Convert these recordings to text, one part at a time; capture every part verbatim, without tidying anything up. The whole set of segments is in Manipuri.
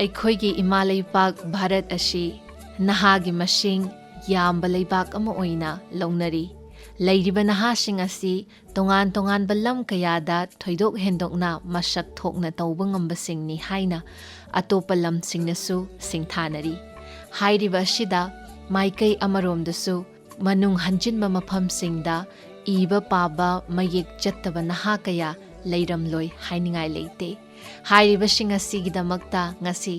ꯑꯩꯈꯣꯏꯒꯤ ꯏꯃꯥ ꯂꯩꯕꯥꯛ ꯚꯥꯔꯠ ꯑꯁꯤ ꯅꯍꯥꯒꯤ ꯃꯁꯤꯡ ꯌꯥꯝꯕ ꯂꯩꯕꯥꯛ ꯑꯃ ꯑꯣꯏꯅ ꯂꯧꯅꯔꯤ꯫ ꯂꯩꯔꯤꯕ ꯅꯍꯥꯁꯤꯡ ꯑꯁꯤ ꯇꯣꯉꯥꯟ ꯇꯣꯉꯥꯟꯕ ꯂꯝ ꯀꯌꯥꯗ ꯊꯣꯏꯗꯣꯛ ꯍꯦꯟꯗꯣꯛꯅ ꯃꯁꯛ ꯊꯣꯛꯅ ꯇꯧꯕ ꯉꯝꯕꯁꯤꯡꯅꯤ ꯍꯥꯏꯅ ꯑꯇꯣꯞꯄ ꯂꯝꯁꯤꯡꯅꯁꯨ ꯁꯤꯡꯊꯥꯅꯔꯤ꯫ ꯍꯥꯏꯔꯤꯕ ꯑꯁꯤꯗ ꯃꯥꯏꯀꯩ ꯑꯃꯔꯣꯝꯗꯁꯨ ꯃꯅꯨꯡ ꯍꯟꯖꯤꯟꯕ ꯃꯐꯝꯁꯤꯡꯗ ꯏꯕ ꯄꯥꯕ ꯃꯌꯦꯛ ꯆꯠꯇꯕ ꯅꯍꯥ ꯀꯌꯥ ꯂꯩꯔꯝꯂꯣꯏ ꯍꯥꯏꯅꯤꯡꯉꯥꯏ ꯂꯩꯇꯦ꯫ ꯍꯥꯏꯔꯤꯕꯁꯤꯡ ꯑꯁꯤꯒꯤꯗꯃꯛꯇ ꯉꯁꯤ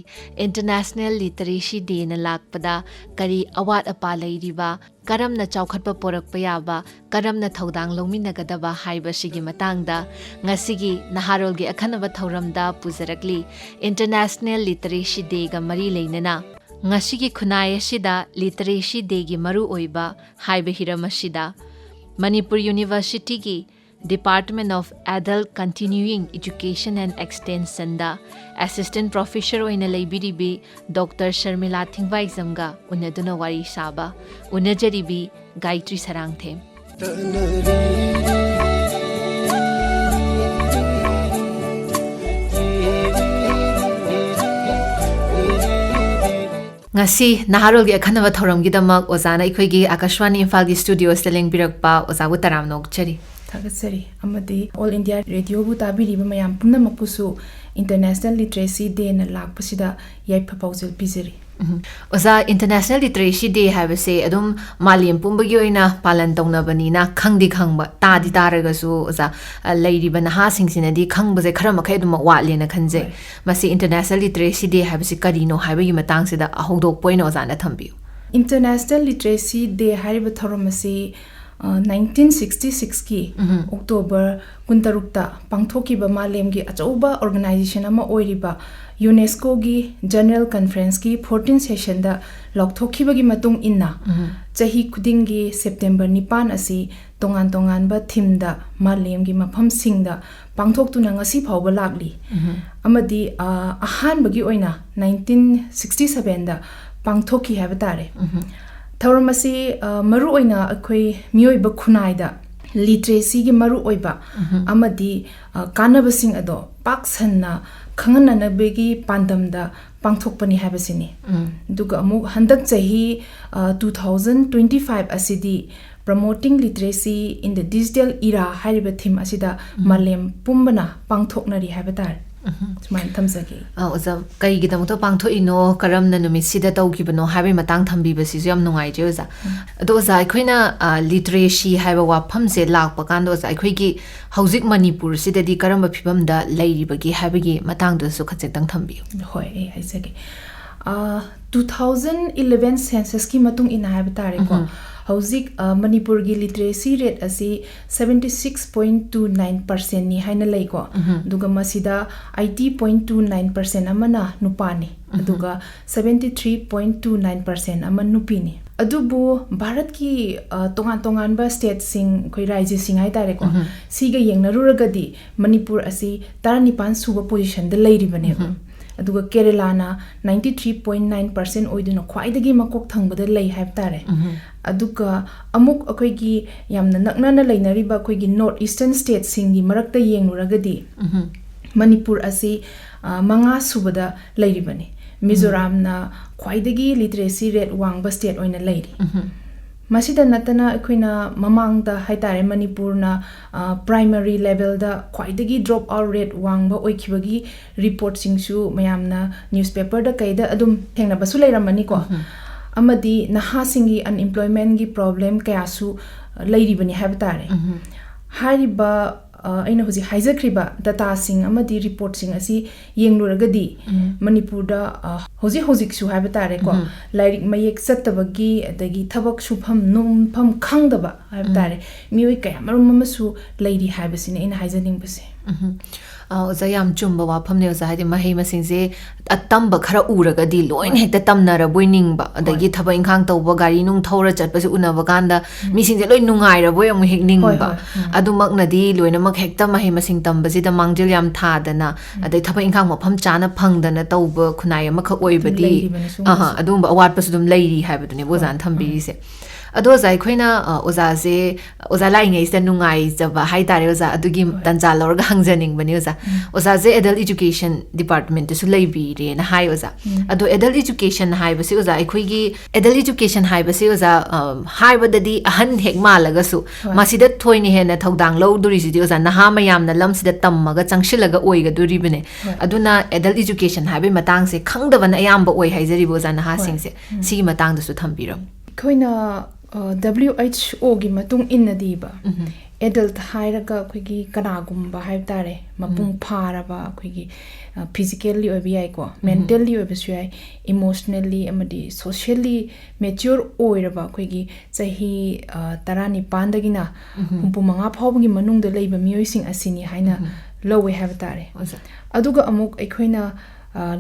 International Literacy Dayꯅ ꯂꯥꯛꯄꯗ ꯀꯔꯤ ꯑꯋꯥꯠ ꯑꯄꯥ ꯂꯩꯔꯤꯕ, ꯀꯔꯝꯅ ꯆꯥꯎꯈꯠꯄ ꯄꯣꯔꯛꯄ ꯌꯥꯕ, ꯀꯔꯝꯅ ꯊꯧꯗꯥꯡ ꯂꯧꯃꯤꯟꯅꯒꯗꯕ ꯍꯥꯏꯕꯁꯤꯒꯤ ꯃꯇꯥꯡꯗ ꯉꯁꯤꯒꯤ ꯅꯍꯥꯔꯣꯜꯒꯤ ꯑꯈꯟꯅꯕ ꯊꯧꯔꯝꯗ ꯄꯨꯖꯔꯛꯂꯤ꯫ International Literacy Dayꯒ ꯃꯔꯤ ꯂꯩꯅꯅ ꯉꯁꯤꯒꯤ ꯈꯨꯟꯅꯥꯏ ꯑꯁꯤꯗ Literacy Dayꯒꯤ ꯃꯔꯨꯑꯣꯏꯕ ꯍꯥꯏꯕ ꯍꯤꯔꯝ ꯑꯁꯤꯗ ꯃꯅꯤꯄꯨꯔ ꯌꯨꯅꯤꯚꯔꯁꯤꯇꯤꯒꯤ Department of Adult Continuing Education and Extensionꯗ Assistant Professor ꯑꯣꯏꯅ ꯂꯩꯕꯤꯔꯤꯕꯤ ꯗꯣꯛꯇꯔ ꯁꯔꯃꯤꯂꯥ ꯊꯤꯡꯕꯥꯏꯖꯝꯒ ꯎꯅꯗꯨꯅ ꯋꯥꯔꯤ ꯁꯥꯕ꯫ ꯎꯅꯖꯔꯤꯕꯤ ꯒꯥꯌꯇ꯭ꯔꯤ ꯁꯔꯥꯡꯊꯦꯝ꯫ ꯉꯁꯤ ꯅꯍꯥꯔꯣꯜꯒꯤ ꯑꯈꯟꯅꯕ ꯊꯧꯔꯝꯒꯤꯗꯃꯛ ꯑꯣꯖꯥꯅ ꯑꯩꯈꯣꯏꯒꯤ ꯑꯀꯥꯁꯕꯥꯅꯤ ꯏꯝꯐꯥꯜꯒꯤ ꯁ꯭ꯇꯨꯗꯤꯑꯣꯁꯤꯗ ꯂꯦꯡꯕꯤꯔꯛꯄ ꯑꯣꯖꯥꯕꯨ ꯇꯔꯥꯝꯅ ꯑꯣꯛꯆꯔꯤ꯫ ꯊꯥꯒꯠꯆꯔꯤ꯫ ꯑꯃꯗꯤ All India Radioꯕꯨ ꯇꯥꯕꯤꯔꯤꯕ ꯃꯌꯥꯝ ꯄꯨꯝꯅꯃꯛꯄꯨꯁꯨ International Literacy Dayꯅ ꯂꯥꯛꯄꯁꯤꯗ ꯌꯥꯏꯐ ꯄꯥꯎꯖꯦꯜ ꯄꯤꯖꯔꯤ꯫ ꯎꯝ꯫ ꯑꯣꯖꯥ, International Literacy Day ꯍꯥꯏꯕꯁꯦ ꯑꯗꯨꯝ ꯃꯥꯂꯦꯝ ꯄꯨꯝꯕꯒꯤ ꯑꯣꯏꯅ ꯄꯥꯂꯟ ꯇꯧꯅꯕꯅꯤꯅ ꯈꯪꯗꯤ ꯈꯪꯕ, ꯇꯥꯗꯤ ꯇꯥꯔꯒꯁꯨ, ꯑꯣꯖꯥ, ꯑ, ꯂꯩꯔꯤꯕ ꯅꯍꯥꯁꯤꯡꯁꯤꯅꯗꯤ ꯈꯪꯕꯁꯦ ꯈꯔ ꯃꯈꯩ ꯑꯗꯨꯃꯛ ꯋꯥꯠꯂꯦꯅ ꯈꯟꯖꯩ꯫ ꯍꯣꯏ꯫ ꯃꯁꯤ International Literacy Day ꯍꯥꯏꯕꯁꯤ ꯀꯔꯤꯅꯣ ꯍꯥꯏꯕꯒꯤ ꯃꯇꯥꯡꯁꯤꯗ ꯍꯧꯗꯣꯛꯄ ꯑꯣꯏꯅ ꯑꯣꯖꯥꯅ ꯊꯝꯕꯤꯌꯨ꯫ International Literacy Day ꯍꯥꯏꯔꯤꯕ ꯊꯧꯔꯝ ꯑꯁꯤ, ꯑ, nineteen sixty sixꯀꯤ ꯎꯝꯍꯨꯝ꯫ October ꯀꯨꯟꯇꯔꯨꯛꯇ ꯄꯥꯡꯊꯣꯛꯈꯤꯕ ꯃꯥꯂꯦꯝꯒꯤ ꯑꯆꯧꯕ organization ꯑꯃ ꯑꯣꯏꯔꯤꯕ UNESCOꯒꯤ General Conferenceꯀꯤ fourteen sessionꯗ ꯂꯥꯎꯊꯣꯛꯈꯤꯕꯒꯤ ꯃꯇꯨꯡ ꯏꯟꯅ, ꯎꯝꯍꯨꯝ꯫ ꯆꯍꯤ ꯈꯨꯗꯤꯡꯒꯤ September ꯅꯤꯄꯥꯟ ꯑꯁꯤ ꯇꯣꯉꯥꯟ ꯇꯣꯉꯥꯟꯕ themeꯗ ꯃꯥꯂꯦꯝꯒꯤ ꯃꯐꯝꯁꯤꯡꯗ ꯄꯥꯡꯊꯣꯛꯇꯨꯅ ꯉꯁꯤ ꯐꯥꯎꯕ ꯂꯥꯛꯂꯤ꯫ ꯎꯝꯍꯨꯝ꯫ ꯑꯃꯗꯤ, ꯑ, ꯑꯍꯥꯟꯕꯒꯤ ꯑꯣꯏꯅ nineteen sixty sevenꯗ ꯄꯥꯡꯊꯣꯛꯈꯤ ꯍꯥꯏꯕ ꯇꯥꯔꯦ꯫ ꯎꯝꯍꯨꯝ꯫ ꯊꯧꯔꯝ ꯑꯁꯤ, ꯑ, ꯃꯔꯨꯑꯣꯏꯅ ꯑꯩꯈꯣꯏ ꯃꯤꯑꯣꯏꯕ ꯈꯨꯟꯅꯥꯏꯗ literacyꯒꯤ ꯃꯔꯨꯑꯣꯏꯕ ꯎꯝꯍꯨꯝ꯫ ꯑꯃꯗꯤ, ꯑ, ꯀꯥꯟꯅꯕꯁꯤꯡ ꯑꯗꯣ ꯄꯥꯛ ꯁꯟꯅ ꯈꯪꯍꯟꯅꯅꯕꯒꯤ ꯄꯥꯟꯗꯝꯗ ꯄꯥꯡꯊꯣꯛꯄꯅꯤ ꯍꯥꯏꯕꯁꯤꯅꯤ꯫ ꯑꯗꯨꯒ ꯑꯃꯨꯛ ꯍꯟꯗꯛ ꯆꯍꯤ, ꯑ, two thousand twenty five ꯑꯁꯤꯗꯤ Promoting Literacy in the Digital Era ꯍꯥꯏꯔꯤꯕ theme ꯑꯁꯤꯗ ꯃꯥꯂꯦꯝ ꯄꯨꯝꯕꯅ ꯄꯥꯡꯊꯣꯛꯅꯔꯤ ꯍꯥꯏꯕ ꯇꯥꯔꯦ꯫ ꯁꯨꯃꯥꯏꯅ ꯊꯝꯖꯒꯦ꯫ ꯑ, ꯑꯣꯖꯥ, ꯀꯩꯒꯤꯗꯃꯛꯇ ꯄꯥꯡꯊꯣꯛꯏꯅꯣ, ꯀꯔꯝꯅ ꯅꯨꯃꯤꯠꯁꯤꯗ ꯇꯧꯈꯤꯕꯅꯣ ꯍꯥꯏꯕꯒꯤ ꯃꯇꯥꯡ ꯊꯝꯕꯤꯕꯁꯤꯁꯨ ꯌꯥꯝ ꯅꯨꯡꯉꯥꯏꯖꯩ, ꯑꯣꯖꯥ꯫ ꯑꯗꯣ, ꯑꯣꯖꯥ, ꯑꯩꯈꯣꯏꯅ, ꯑ, literacy ꯍꯥꯏꯕ ꯋꯥꯐꯝꯁꯦ ꯂꯥꯛꯄ ꯀꯥꯟꯗ, ꯑꯣꯖꯥ, ꯑꯩꯈꯣꯏꯒꯤ ꯍꯧꯖꯤꯛ ꯃꯅꯤꯄꯨꯔꯁꯤꯗꯗꯤ ꯀꯔꯝꯕ ꯐꯤꯕꯝꯗ ꯂꯩꯔꯤꯕꯒꯦ ꯍꯥꯏꯕꯒꯤ ꯃꯇꯥꯡꯗꯁꯨ ꯈꯖꯤꯛꯇꯪ ꯊꯝꯕꯤꯌꯨ꯫ ꯍꯣꯏ, ꯑꯩ ꯍꯥꯏꯖꯒꯦ꯫ ꯑ, two thousand eleven censusꯀꯤ ꯃꯇꯨꯡ ꯏꯟꯅ ꯍꯥꯏꯕ ꯇꯥꯔꯦꯀꯣ, ꯍꯧꯖꯤꯛ, ꯑ, ꯃꯅꯤꯄꯨꯔꯒꯤ literacy rate ꯑꯁꯤ seventy six point two nine percentꯅꯤ ꯍꯥꯏꯅ ꯂꯩꯀꯣ꯫ ꯑꯗꯨꯒ ꯃꯁꯤꯗ eighty point two nine percent ꯑꯃꯅ ꯅꯨꯄꯥꯅꯤ, ꯑꯗꯨꯒ seventy three point two nine percent ꯑꯃ ꯅꯨꯄꯤꯅꯤ꯫ ꯑꯗꯨꯕꯨ ꯚꯥꯔꯠꯀꯤ, ꯑ, ꯇꯣꯉꯥꯟ ꯇꯣꯉꯥꯟꯕ stateꯁꯤꯡ, ꯑꯩꯈꯣꯏ ꯔꯥꯖ꯭ꯌꯁꯤꯡ ꯍꯥꯏ ꯇꯥꯔꯦꯀꯣ, ꯁꯤꯒ ꯌꯦꯡꯅꯔꯨꯔꯒꯗꯤ ꯃꯅꯤꯄꯨꯔ ꯑꯁꯤ ꯇꯔꯥꯅꯤꯄꯥꯟ ꯁꯨꯕ positionꯗ ꯂꯩꯔꯤꯕꯅꯦꯕ꯫ ꯑꯗꯨꯒ ꯀꯦꯔꯦꯂꯥꯅ ninety three point nine percent ꯑꯣꯏꯗꯨꯅ ꯈ꯭ꯋꯥꯏꯗꯒꯤ ꯃꯀꯣꯛ ꯊꯪꯕꯗ ꯂꯩ ꯍꯥꯏꯕ ꯇꯥꯔꯦ꯫ ꯑꯗꯨꯒ ꯑꯃꯨꯛ ꯑꯩꯈꯣꯏꯒꯤ ꯌꯥꯝꯅ ꯅꯛꯅꯅ ꯂꯩꯅꯔꯤꯕ ꯑꯩꯈꯣꯏꯒꯤ North Eastern stateꯁꯤꯡꯒꯤ ꯃꯔꯛꯇ ꯌꯦꯡꯂꯨꯔꯒꯗꯤ ꯃꯅꯤꯄꯨꯔ ꯑꯁꯤ, ꯑ, ꯃꯉꯥ ꯁꯨꯕꯗ ꯂꯩꯔꯤꯕꯅꯤ꯫ ꯃꯤꯖꯣꯔꯥꯝꯅ ꯈ꯭ꯋꯥꯏꯗꯒꯤ literacy rate ꯋꯥꯡꯕ state ꯑꯣꯏꯅ ꯂꯩꯔꯤ꯫ ꯃꯁꯤꯗ ꯅꯠꯇꯅ ꯑꯩꯈꯣꯏꯅ ꯃꯃꯥꯡꯗ ꯍꯥꯏ ꯇꯥꯔꯦ ꯃꯅꯤꯄꯨꯔꯅ, ꯑ, primary levelꯗ ꯈ꯭ꯋꯥꯏꯗꯒꯤ drop out rate ꯋꯥꯡꯕ ꯑꯣꯏꯈꯤꯕꯒꯤ reportꯁꯤꯡꯁꯨ ꯃꯌꯥꯝꯅ newspaperꯗ ꯀꯩꯗ ꯑꯗꯨꯝ ꯊꯦꯡꯅꯕꯁꯨ ꯂꯩꯔꯝꯃꯅꯤꯀꯣ꯫ ꯑꯃꯗꯤ ꯅꯍꯥꯁꯤꯡꯒꯤ unemploymentꯀꯤ problem ꯀꯌꯥꯁꯨ ꯂꯩꯔꯤꯕꯅꯤ ꯍꯥꯏꯕ ꯇꯥꯔꯦ꯫ ꯍꯥꯏꯔꯤꯕ, ꯑ, ꯑꯩꯅ ꯍꯧꯖꯤꯛ ꯍꯥꯏꯖꯈ꯭ꯔꯤꯕ dataꯁꯤꯡ ꯑꯃꯗꯤ reportꯁꯤꯡ ꯑꯁꯤ ꯌꯦꯡꯂꯨꯔꯒꯗꯤ ꯃꯅꯤꯄꯨꯔꯗ, ꯑ, ꯍꯧꯖꯤꯛ ꯍꯧꯖꯤꯛꯁꯨ ꯍꯥꯏꯕ ꯇꯥꯔꯦꯀꯣ, ꯂꯥꯏꯔꯤꯛ ꯃꯌꯦꯛ ꯆꯠꯇꯕꯒꯤ, ꯑꯗꯒꯤ ꯊꯕꯛ ꯁꯨꯐꯝ ꯅꯣꯝꯐꯝ ꯈꯪꯗꯕ ꯍꯥꯏꯕ ꯇꯥꯔꯦ, ꯃꯤꯑꯣꯏ ꯀꯌꯥ ꯃꯔꯨꯝ ꯑꯃꯁꯨ ꯂꯩꯔꯤ ꯍꯥꯏꯕꯁꯤꯅꯦ ꯑꯩꯅ ꯍꯥꯏꯖꯅꯤꯡꯕꯁꯦ꯫ ꯑ, ꯑꯣꯖꯥ, ꯌꯥꯝ ꯆꯨꯝꯕ ꯋꯥꯐꯝꯅꯦ, ꯑꯣꯖꯥ꯫ ꯍꯥꯏꯗꯤ ꯃꯍꯩ ꯃꯁꯤꯡꯁꯦ ꯑꯇꯝꯕ ꯈꯔ ꯎꯔꯒꯗꯤ ꯂꯣꯏꯅ ꯍꯦꯛꯇ ꯇꯝꯅꯔꯕꯣꯏ ꯅꯤꯡꯕ, ꯑꯗꯒꯤ ꯊꯕꯛ ꯏꯪꯈꯥꯡ ꯇꯧꯕ, ꯒꯥꯔꯤ ꯅꯨꯡ ꯊꯧꯔ ꯆꯠꯄꯁꯦ ꯎꯅꯕ ꯀꯥꯟꯗ ꯃꯤꯁꯤꯡꯁꯦ ꯂꯣꯏ ꯅꯨꯡꯉꯥꯏꯔꯕꯣꯏ ꯑꯃꯨꯛ ꯍꯦꯛ ꯅꯤꯡꯕ꯫ ꯑꯗꯨꯃꯛꯅꯗꯤ ꯂꯣꯏꯅꯃꯛ ꯍꯦꯛꯇ ꯃꯍꯩ ꯃꯁꯤꯡ ꯇꯝꯕꯁꯤꯗ ꯃꯥꯡꯖꯤꯜ ꯌꯥꯝ ꯊꯥꯗꯅ, ꯑꯗꯩ ꯊꯕꯛ ꯏꯪꯈꯥꯡ ꯃꯐꯝ ꯆꯥꯅ ꯐꯪꯗꯅ ꯇꯧꯕ ꯈꯨꯟꯅꯥꯏ ꯑꯃꯈꯛ ꯑꯣꯏꯕꯗꯤ, ꯂꯩꯔꯤꯕꯅꯤ ꯁꯤꯒꯨꯝꯕꯁꯨ꯫ ꯑꯍ, ꯑꯗꯨꯒꯨꯝꯕ ꯑꯋꯥꯠꯄꯁꯨ ꯑꯗꯨꯝ ꯂꯩꯔꯤ ꯍꯥꯏꯕꯗꯨꯅꯦꯕ ꯑꯣꯖꯥꯅ ꯊꯝꯕꯤꯔꯤꯁꯦ꯫ ꯑꯗꯣ ꯑꯣꯖꯥ, ꯑꯩꯈꯣꯏꯅ ꯑ, ꯑꯣꯖꯥꯁꯦ, ꯑꯣꯖꯥ ꯂꯥꯛꯏꯉꯩꯁꯤꯗ ꯅꯨꯡꯉꯥꯏꯖꯕ ꯍꯥꯏꯇꯥꯔꯦ ꯑꯣꯖꯥ, ꯑꯗꯨꯒꯤ ꯇꯥꯟꯖꯥ ꯂꯧꯔꯒ ꯍꯪꯖꯅꯤꯡꯕꯅꯤ ꯑꯣꯖꯥ꯫ ꯑꯣꯖꯥꯁꯦ adult education department ꯇꯁꯨ ꯂꯩꯕꯤꯔꯦꯅ ꯍꯥꯏ ꯑꯣꯖꯥ꯫ ꯑꯗꯣ adult education ꯍꯥꯏꯕꯁꯤ ꯑꯣꯖꯥ, ꯑꯩꯈꯣꯏꯒꯤ adult education ꯍꯥꯏꯕꯁꯤ ꯑꯣꯖꯥ, ꯑ, ꯍꯥꯏꯕꯗꯗꯤ ꯑꯍꯟ ꯍꯦꯛ ꯃꯥꯜꯂꯒꯁꯨ, ꯃꯁꯤꯗ ꯊꯣꯏꯅ ꯍꯦꯟꯅ ꯊꯧꯗꯥꯡ ꯂꯧꯗꯣꯔꯤꯁꯤꯗꯤ ꯑꯣꯖꯥ, ꯅꯍꯥ ꯃꯌꯥꯝꯅ ꯂꯝꯁꯤꯗ ꯇꯝꯃꯒ ꯆꯪꯁꯤꯜꯂꯒ ꯑꯣꯏꯒꯗꯣꯔꯤꯕꯅꯦ꯫ ꯑꯗꯨꯅ adult education ꯍꯥꯏꯕꯒꯤ ꯃꯇꯥꯡꯁꯦ ꯈꯪꯗꯕꯅ ꯑꯌꯥꯝꯕ ꯑꯣꯏ ꯍꯥꯏꯖꯔꯤꯕ ꯑꯣꯖꯥ, ꯅꯍꯥꯁꯤꯡꯁꯦ꯫ ꯁꯤꯒꯤ ꯃꯇꯥꯡꯗꯁꯨ ꯊꯝꯕꯤꯔꯝꯃꯨ꯫ ꯑꯩꯈꯣꯏꯅ ꯗꯕ꯭ꯂꯤꯎ ꯑꯩꯆ ꯑꯣꯒꯤ ꯃꯇꯨꯡ ꯏꯟꯅꯗꯤꯕ, adult ꯍꯥꯏꯔꯒ ꯑꯩꯈꯣꯏꯒꯤ ꯀꯅꯥꯒꯨꯝꯕ ꯍꯥꯏꯕ ꯇꯥꯔꯦ, ꯃꯄꯨꯡ ꯐꯥꯔꯕ, ꯑꯩꯈꯣꯏꯒꯤ ꯐꯤꯖꯤꯀꯦꯜꯂꯤ ꯑꯣꯏꯕ ꯌꯥꯏꯀꯣ, ꯃꯦꯟꯇꯦꯜꯂꯤ ꯑꯣꯏꯕꯁꯨ ꯌꯥꯏ, ꯏꯃꯣꯁꯅꯦꯜꯂꯤ ꯑꯃꯗꯤ ꯁꯣꯁꯤꯌꯦꯜꯂꯤ ꯃꯦꯆ꯭ꯌꯣꯔ ꯑꯣꯏꯔꯕ, ꯑꯩꯈꯣꯏꯒꯤ ꯆꯍꯤ ꯑ, ꯇꯔꯥꯅꯤꯄꯥꯟꯗꯒꯤꯅ ꯍꯨꯝꯐꯨ ꯃꯉꯥ ꯐꯥꯎꯕꯒꯤ ꯃꯅꯨꯡꯗ ꯂꯩꯕ ꯃꯤꯑꯣꯏꯁꯤꯡ ꯑꯁꯤꯅꯤ ꯍꯥꯏꯅ ꯂꯧꯋꯦ ꯍꯥꯏꯕ ꯇꯥꯔꯦ꯫ ꯑꯣꯖꯥ꯫ ꯑꯗꯨꯒ ꯑꯃꯨꯛ ꯑꯩꯈꯣꯏꯅ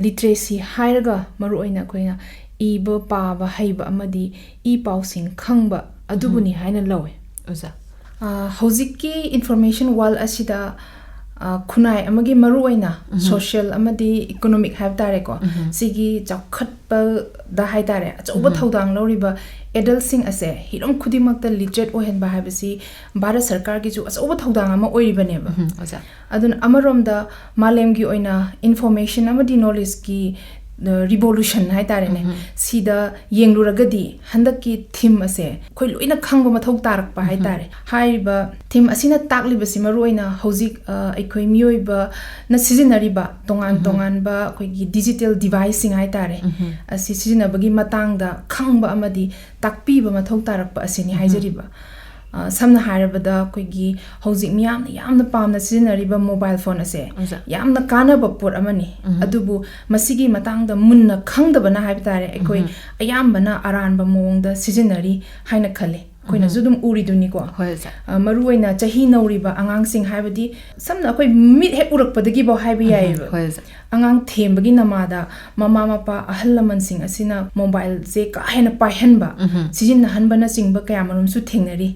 ꯂꯤꯇ꯭ꯔꯦꯁꯤ ꯍꯥꯏꯔꯒ ꯃꯔꯨꯑꯣꯏꯅ ꯑꯩꯈꯣꯏꯅ ꯏꯕ ꯄꯥꯕ ꯍꯩꯕ ꯑꯃꯗꯤ ꯏ ꯄꯥꯎꯁꯤꯡ ꯈꯪꯕ ꯑꯗꯨꯕꯨꯅꯤ ꯍꯥꯏꯅ ꯂꯧꯋꯦ꯫ ꯑꯣꯖꯥ꯫ ꯑ, ꯍꯧꯖꯤꯛꯀꯤ ꯏꯟꯐꯣꯔꯃꯦꯁꯟ ꯋꯥꯔꯜ ꯑꯁꯤꯗ, ꯑ, ꯈꯨꯟꯅꯥꯏ ꯑꯃꯒꯤ ꯃꯔꯨꯑꯣꯏꯅ ꯁꯣꯁꯤꯌꯦꯜ ꯑꯃꯗꯤ ꯏꯀꯣꯅꯣꯃꯤꯛ ꯍꯥꯏꯕ ꯇꯥꯔꯦꯀꯣ, ꯁꯤꯒꯤ ꯆꯥꯎꯈꯠꯄꯗ ꯍꯥꯏ ꯇꯥꯔꯦ, ꯑꯆꯧꯕ ꯊꯧꯗꯥꯡ ꯂꯧꯔꯤꯕ ꯑꯦꯗꯜꯁꯤꯡ ꯑꯁꯦ ꯍꯤꯔꯝ ꯈꯨꯗꯤꯡꯃꯛꯇ ꯂꯤꯇ꯭ꯔꯦꯠ ꯑꯣꯏꯍꯟꯕ ꯍꯥꯏꯕꯁꯤ ꯚꯥꯔꯠ ꯁꯔꯀꯥꯔꯒꯤꯁꯨ ꯑꯆꯧꯕ ꯊꯧꯗꯥꯡ ꯑꯃ ꯑꯣꯏꯔꯤꯕꯅꯦꯕ꯫ ꯎꯝ, ꯑꯣꯖꯥ꯫ ꯑꯗꯨꯅ ꯑꯃꯔꯣꯝꯗ ꯃꯥꯂꯦꯝꯒꯤ ꯑꯣꯏꯅ ꯏꯟꯐꯣꯔꯃꯦꯁꯟ ꯑꯃꯗꯤ ꯅꯣꯂꯦꯖꯀꯤ, ꯑ, ꯔꯤꯚꯣꯂꯨꯁꯟ ꯍꯥꯏ ꯇꯥꯔꯦꯅꯦ, ꯁꯤꯗ ꯌꯦꯡꯂꯨꯔꯒꯗꯤ ꯍꯟꯗꯛꯀꯤ ꯊꯤꯝ ꯑꯁꯦ ꯑꯩꯈꯣꯏ ꯂꯣꯏꯅ ꯈꯪꯕ ꯃꯊꯧ ꯇꯥꯔꯛꯄ ꯍꯥꯏ ꯇꯥꯔꯦ꯫ ꯍꯥꯏꯔꯤꯕ ꯊꯤꯝ ꯑꯁꯤꯅ ꯇꯥꯛꯂꯤꯕꯁꯤ ꯃꯔꯨꯑꯣꯏꯅ ꯍꯧꯖꯤꯛ, ꯑ, ꯑꯩꯈꯣꯏ ꯃꯤꯑꯣꯏꯕꯅ ꯁꯤꯖꯤꯟꯅꯔꯤꯕ ꯇꯣꯉꯥꯟ ꯇꯣꯉꯥꯟꯕ ꯑꯩꯈꯣꯏꯒꯤ ꯗꯤꯖꯤꯇꯦꯜ ꯗꯤꯚꯥꯏꯁꯁꯤꯡ ꯍꯥꯏ ꯇꯥꯔꯦ, ꯑꯁꯤ ꯁꯤꯖꯤꯟꯅꯕꯒꯤ ꯃꯇꯥꯡꯗ ꯈꯪꯕ ꯑꯃꯗꯤ ꯇꯥꯛꯄꯤꯕ ꯃꯊꯧ ꯇꯥꯔꯛꯄ ꯑꯁꯤꯅꯤ ꯍꯥꯏꯖꯔꯤꯕ꯫ ꯑ, ꯁꯝꯅ ꯍꯥꯏꯔꯕꯗ ꯑꯩꯈꯣꯏꯒꯤ ꯍꯧꯖꯤꯛ ꯃꯤꯌꯥꯝꯅ ꯌꯥꯝꯅ ꯄꯥꯝꯅ ꯁꯤꯖꯤꯟꯅꯔꯤꯕ ꯃꯣꯕꯥꯏꯜ ꯐꯣꯟ ꯑꯁꯦ ꯑꯣꯖꯥ꯫ ꯌꯥꯝꯅ ꯀꯥꯟꯅꯕ ꯄꯣꯠ ꯑꯃꯅꯤ꯫ ꯑꯗꯨꯕꯨ ꯃꯁꯤꯒꯤ ꯃꯇꯥꯡꯗ ꯃꯨꯟꯅ ꯈꯪꯗꯕꯅ ꯍꯥꯏꯕ ꯇꯥꯔꯦ, ꯑꯩꯈꯣꯏ ꯑꯌꯥꯝꯕꯅ ꯑꯔꯥꯟꯕ ꯃꯑꯣꯡꯗ ꯁꯤꯖꯤꯟꯅꯔꯤ ꯍꯥꯏꯅ ꯈꯜꯂꯤ꯫ ꯑꯩꯈꯣꯏꯅꯁꯨ ꯑꯗꯨꯝ ꯎꯔꯤꯗꯨꯅꯤꯀꯣ꯫ ꯍꯣꯏ ꯑꯣꯖꯥ꯫ ꯑ, ꯃꯔꯨꯑꯣꯏꯅ ꯆꯍꯤ ꯅꯧꯔꯤꯕ ꯑꯉꯥꯡꯁꯤꯡ, ꯍꯥꯏꯕꯗꯤ ꯁꯝꯅ ꯑꯩꯈꯣꯏ ꯃꯤꯠ ꯍꯦꯛ ꯎꯔꯛꯄꯗꯒꯤꯐꯥꯎ ꯍꯥꯏꯕ ꯌꯥꯏꯑꯕ꯫ ꯍꯣꯏ ꯑꯣꯖꯥ꯫ ꯑꯉꯥꯡ ꯊꯦꯝꯕꯒꯤ ꯅꯃꯥꯗ ꯃꯃꯥ ꯃꯄꯥ ꯑꯍꯜ ꯂꯃꯟꯁꯤꯡ ꯑꯁꯤꯅ ꯃꯣꯕꯥꯏꯜꯁꯦ ꯀꯥ ꯍꯦꯟꯅ ꯄꯥꯏꯍꯟꯕ, ꯁꯤꯖꯤꯟꯅꯍꯟꯕꯅꯆꯤꯡꯕ ꯀꯌꯥꯃꯔꯨꯝꯁꯨ ꯊꯦꯡꯅꯔꯤ꯫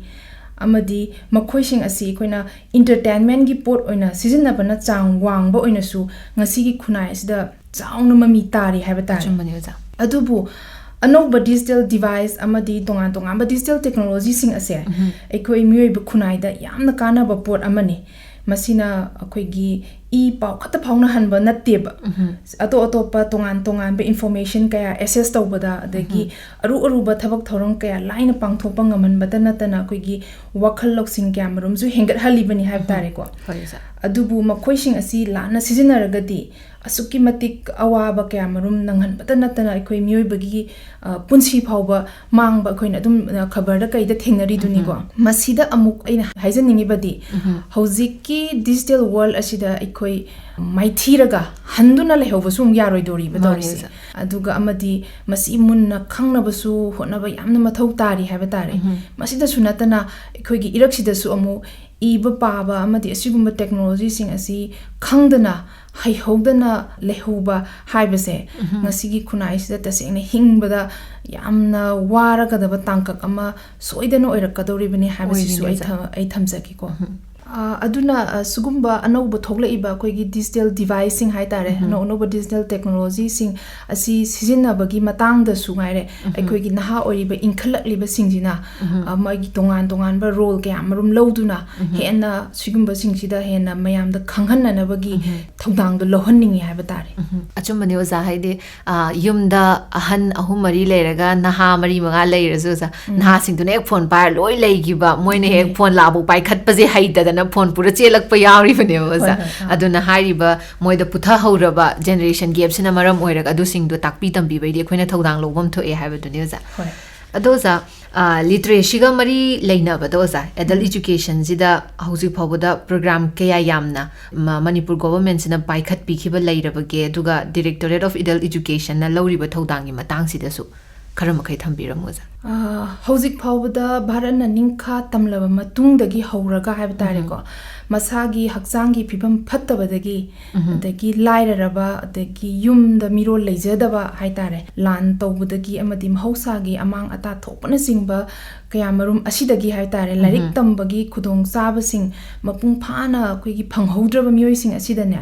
ꯑꯃꯗꯤ ꯃꯈꯣꯏꯁꯤꯡ ꯑꯁꯤ ꯑꯩꯈꯣꯏꯅ ꯏꯟꯇꯔꯇꯦꯟꯃꯦꯟꯒꯤ ꯄꯣꯠ ꯑꯣꯏꯅ ꯁꯤꯖꯤꯟꯅꯕꯅ ꯆꯥꯡ ꯋꯥꯡꯕ ꯑꯣꯏꯅꯁꯨ ꯉꯁꯤꯒꯤ ꯈꯨꯟꯅꯥꯏ ꯑꯁꯤꯗ ꯆꯥꯎꯅ ꯃꯃꯤ ꯇꯥꯔꯤ ꯍꯥꯏꯕ ꯇꯥꯔꯦ꯫ ꯑꯆꯨꯝꯕꯅꯤ ꯑꯣꯖꯥ꯫ ꯑꯗꯨꯕꯨ ꯑꯅꯧꯕ digital device ꯑꯃꯗꯤ ꯇꯣꯉꯥꯟ ꯇꯣꯉꯥꯟꯕ digital technologyꯁꯤꯡ ꯑꯁꯦ ꯑꯩꯈꯣꯏ ꯃꯤꯑꯣꯏꯕ ꯈꯨꯟꯅꯥꯏꯗ ꯌꯥꯝꯅ ꯀꯥꯟꯅꯕ ꯄꯣꯠ ꯑꯃꯅꯤ꯫ ꯃꯁꯤꯅ ꯑꯩꯈꯣꯏꯒꯤ ꯏ ꯄꯥꯎ ꯈꯛꯇ ꯐꯥꯎꯅꯍꯟꯕ ꯅꯠꯇꯦꯕ꯫ ꯑꯇꯣꯞ ꯑꯇꯣꯞꯄ ꯇꯣꯉꯥꯟ ꯇꯣꯉꯥꯟꯕ information ꯀꯌꯥ access ꯇꯧꯕꯗ, ꯑꯗꯒꯤ ꯑꯔꯨ ꯑꯔꯨꯕ ꯊꯕꯛ ꯊꯧꯔꯝ ꯀꯌꯥ ꯂꯥꯏꯅ ꯄꯥꯡꯊꯣꯛꯄ ꯉꯝꯍꯟꯕꯇ ꯅꯠꯇꯅ, ꯑꯩꯈꯣꯏꯒꯤ ꯋꯥꯈꯜ ꯂꯧꯁꯤꯡ ꯀꯌꯥ ꯃꯔꯨꯝꯁꯨ ꯍꯦꯟꯒꯠꯍꯜꯂꯤꯕꯅꯤ ꯍꯥꯏꯕ ꯇꯥꯔꯦꯀꯣ꯫ ꯍꯣꯏ ꯑꯣꯖꯥ꯫ ꯑꯗꯨꯕꯨ ꯃꯈꯣꯏꯁꯤꯡ ꯑꯁꯤ ꯂꯥꯟꯅ ꯁꯤꯖꯤꯟꯅꯔꯒꯗꯤ ꯑꯁꯨꯛꯀꯤ ꯃꯇꯤꯛ ꯑꯋꯥꯕ ꯀꯌꯥ ꯃꯔꯨꯝ ꯅꯪꯍꯟꯕꯇ ꯅꯠꯇꯅ, ꯑꯩꯈꯣꯏ ꯃꯤꯑꯣꯏꯕꯒꯤ, ꯑ, ꯄꯨꯟꯁꯤ ꯐꯥꯎꯕ ꯃꯥꯡꯕ ꯑꯩꯈꯣꯏꯅ ꯑꯗꯨꯝ, ꯑ, ꯈꯕꯔꯗ ꯀꯩꯗ ꯊꯦꯡꯅꯔꯤꯗꯨꯅꯤꯀꯣ꯫ ꯃꯁꯤꯗ ꯑꯃꯨꯛ ꯑꯩꯅ ꯍꯥꯏꯖꯅꯤꯡꯉꯤꯕꯗꯤ, ꯍꯧꯖꯤꯛꯀꯤ digital world ꯑꯁꯤꯗ ꯑꯩꯈꯣꯏ ꯃꯥꯏꯊꯤꯔꯒ ꯍꯟꯗꯨꯅ ꯂꯩꯍꯧꯕꯁꯨ ꯑꯃꯨꯛ ꯌꯥꯔꯣꯏꯗꯧꯔꯤꯕ ꯃꯥꯅꯦ ꯇꯧꯔꯤꯁꯦ꯫ ꯑꯣꯖꯥ꯫ ꯑꯗꯨꯒ ꯑꯃꯗꯤ ꯃꯁꯤ ꯃꯨꯟꯅ ꯈꯪꯅꯕꯁꯨ ꯍꯣꯠꯅꯕ ꯌꯥꯝꯅ ꯃꯊꯧ ꯇꯥꯔꯤ ꯍꯥꯏꯕ ꯇꯥꯔꯦ꯫ ꯃꯁꯤꯗꯁꯨ ꯅꯠꯇꯅ ꯑꯩꯈꯣꯏꯒꯤ ꯏꯔꯛꯁꯤꯗꯁꯨ ꯑꯃꯨꯛ ꯏꯕ ꯄꯥꯕ ꯑꯃꯗꯤ ꯑꯁꯤꯒꯨꯝꯕ technologyꯁꯤꯡ ꯑꯁꯤ ꯈꯪꯗꯅ ꯍꯩꯍꯧꯗꯅ ꯂꯩꯍꯧꯕ ꯍꯥꯏꯕꯁꯦ ꯉꯁꯤꯒꯤ ꯈꯨꯟꯅꯥꯏꯁꯤꯗ ꯇꯁꯦꯡꯅ ꯍꯤꯡꯕꯗ ꯌꯥꯝꯅ ꯋꯥꯔꯒꯗꯕ ꯇꯥꯡꯀꯛ ꯑꯃ ꯁꯣꯏꯗꯅ ꯑꯣꯏꯔꯛꯀꯗꯧꯔꯤꯕꯅꯤ ꯍꯥꯏꯕꯁꯤꯁꯨ ꯑꯩ ꯑꯣꯏꯔꯤꯅꯤ, ꯊ-, ꯑꯩ ꯊꯝꯖꯒꯦꯀꯣ꯫ ꯑ, ꯑꯗꯨꯅ, ꯑ, ꯁꯤꯒꯨꯝꯕ ꯑꯅꯧꯕ ꯊꯣꯛꯂꯛꯏꯕ ꯑꯩꯈꯣꯏꯒꯤ digital deviceꯁꯤꯡ ꯍꯥꯏ ꯇꯥꯔꯦ, ꯑꯅꯧ ꯑꯅꯧꯕ digital technologyꯁꯤꯡ ꯑꯁꯤ ꯁꯤꯖꯤꯟꯅꯕꯒꯤ ꯃꯇꯥꯡꯗꯁꯨ ꯉꯥꯏꯔꯦ, ꯑꯩꯈꯣꯏꯒꯤ ꯅꯍꯥ ꯑꯣꯏꯔꯤꯕ ꯏꯟꯈꯠꯂꯛꯂꯤꯕꯁꯤꯡꯁꯤꯅ, ꯑ, ꯃꯥꯒꯤ ꯇꯣꯉꯥꯟ ꯇꯣꯉꯥꯟꯕ role ꯀꯌꯥ ꯃꯔꯨꯝ ꯂꯧꯗꯨꯅ ꯍꯦꯟꯅ ꯁꯤꯒꯨꯝꯕꯁꯤꯡꯁꯤꯗ ꯍꯦꯟꯅ ꯃꯌꯥꯝꯗ ꯈꯪꯍꯟꯅꯅꯕꯒꯤ ꯊꯧꯗꯥꯡꯗꯣ ꯂꯧꯍꯟꯅꯤꯡꯉꯤ ꯍꯥꯏꯕ ꯇꯥꯔꯦ꯫ ꯎꯝ, ꯑꯆꯨꯝꯕꯅꯤ ꯑꯣꯖꯥ꯫ ꯍꯥꯏꯗꯤ, ꯑ, ꯌꯨꯝꯗ ꯑꯍꯟ ꯑꯍꯨꯝ ꯃꯔꯤ ꯂꯩꯔꯒ ꯅꯍꯥ ꯃꯔꯤ ꯃꯉꯥ ꯂꯩꯔꯁꯨ ꯑꯣꯖꯥ, ꯅꯍꯥꯁꯤꯡꯗꯨꯅ ꯍꯦꯛ phone ꯄꯥꯏꯔ ꯂꯣꯏ ꯂꯩꯈꯤꯕ, ꯃꯣꯏꯅ ꯍꯦꯛ phone ꯂꯥꯛꯄ ꯄꯥꯏꯈꯠꯄꯁꯦ ꯍꯩꯇꯗꯅ phone ꯄꯨꯔ ꯆꯦꯜꯂꯛꯄ ꯌꯥꯎꯔꯤꯕꯅꯦꯕ ꯑꯣꯖꯥ꯫ ꯍꯣꯏ, ꯍꯣꯏ, ꯑꯥ꯫ ꯑꯗꯨꯅ ꯍꯥꯏꯔꯤꯕ ꯃꯣꯏꯗ ꯄꯨꯊꯍꯧꯔꯕ generation gapꯁꯤꯅ ꯃꯔꯝ ꯑꯣꯏꯔꯒ ꯑꯗꯨꯁꯤꯡꯗꯣ ꯇꯥꯛꯄꯤ ꯇꯝꯕꯤꯕꯩꯗꯤ ꯑꯩꯈꯣꯏꯅ ꯊꯧꯗꯥꯡ ꯂꯧꯐꯝ ꯊꯣꯛꯑꯦ ꯍꯥꯏꯕꯗꯨꯅꯤ ꯑꯣꯖꯥ꯫ ꯍꯣꯏ꯫ ꯑ, ꯍꯧꯖꯤꯛ ꯐꯥꯎꯕꯗ ꯚꯥꯔꯠꯅ ꯅꯤꯡꯈꯥ ꯇꯝꯂꯕ ꯃꯇꯨꯡꯗꯒꯤ ꯍꯧꯔꯒ ꯍꯥꯏꯕ ꯇꯥꯔꯦꯀꯣ, ꯃꯁꯥꯒꯤ ꯍꯛꯆꯥꯡꯒꯤ ꯐꯤꯕꯝ ꯐꯠꯇꯕꯗꯒꯤ, ꯑꯗꯒꯤ ꯂꯥꯏꯔꯔꯕ, ꯑꯗꯒꯤ ꯌꯨꯝꯗ ꯃꯤꯔꯣꯜ ꯂꯩꯖꯗꯕ ꯍꯥꯏ ꯇꯥꯔꯦ, ꯂꯥꯟ ꯇꯧꯕꯗꯒꯤ ꯑꯃꯗꯤ ꯃꯍꯧꯁꯥꯒꯤ ꯑꯃꯥꯡ ꯑꯇꯥ ꯊꯣꯛꯄꯅꯆꯤꯡꯕ ꯀꯌꯥ ꯃꯔꯨꯝ ꯑꯁꯤꯗꯒꯤ ꯍꯥꯏ ꯇꯥꯔꯦ, ꯂꯥꯏꯔꯤꯛ ꯇꯝꯕꯒꯤ ꯈꯨꯗꯣꯡꯆꯥꯕꯁꯤꯡ ꯃꯄꯨꯡ ꯐꯥꯅ ꯑꯩꯈꯣꯏꯒꯤ ꯐꯪꯍꯧꯗ꯭ꯔꯕ ꯃꯤꯑꯣꯏꯁꯤꯡ ꯑꯁꯤꯗꯅꯦ,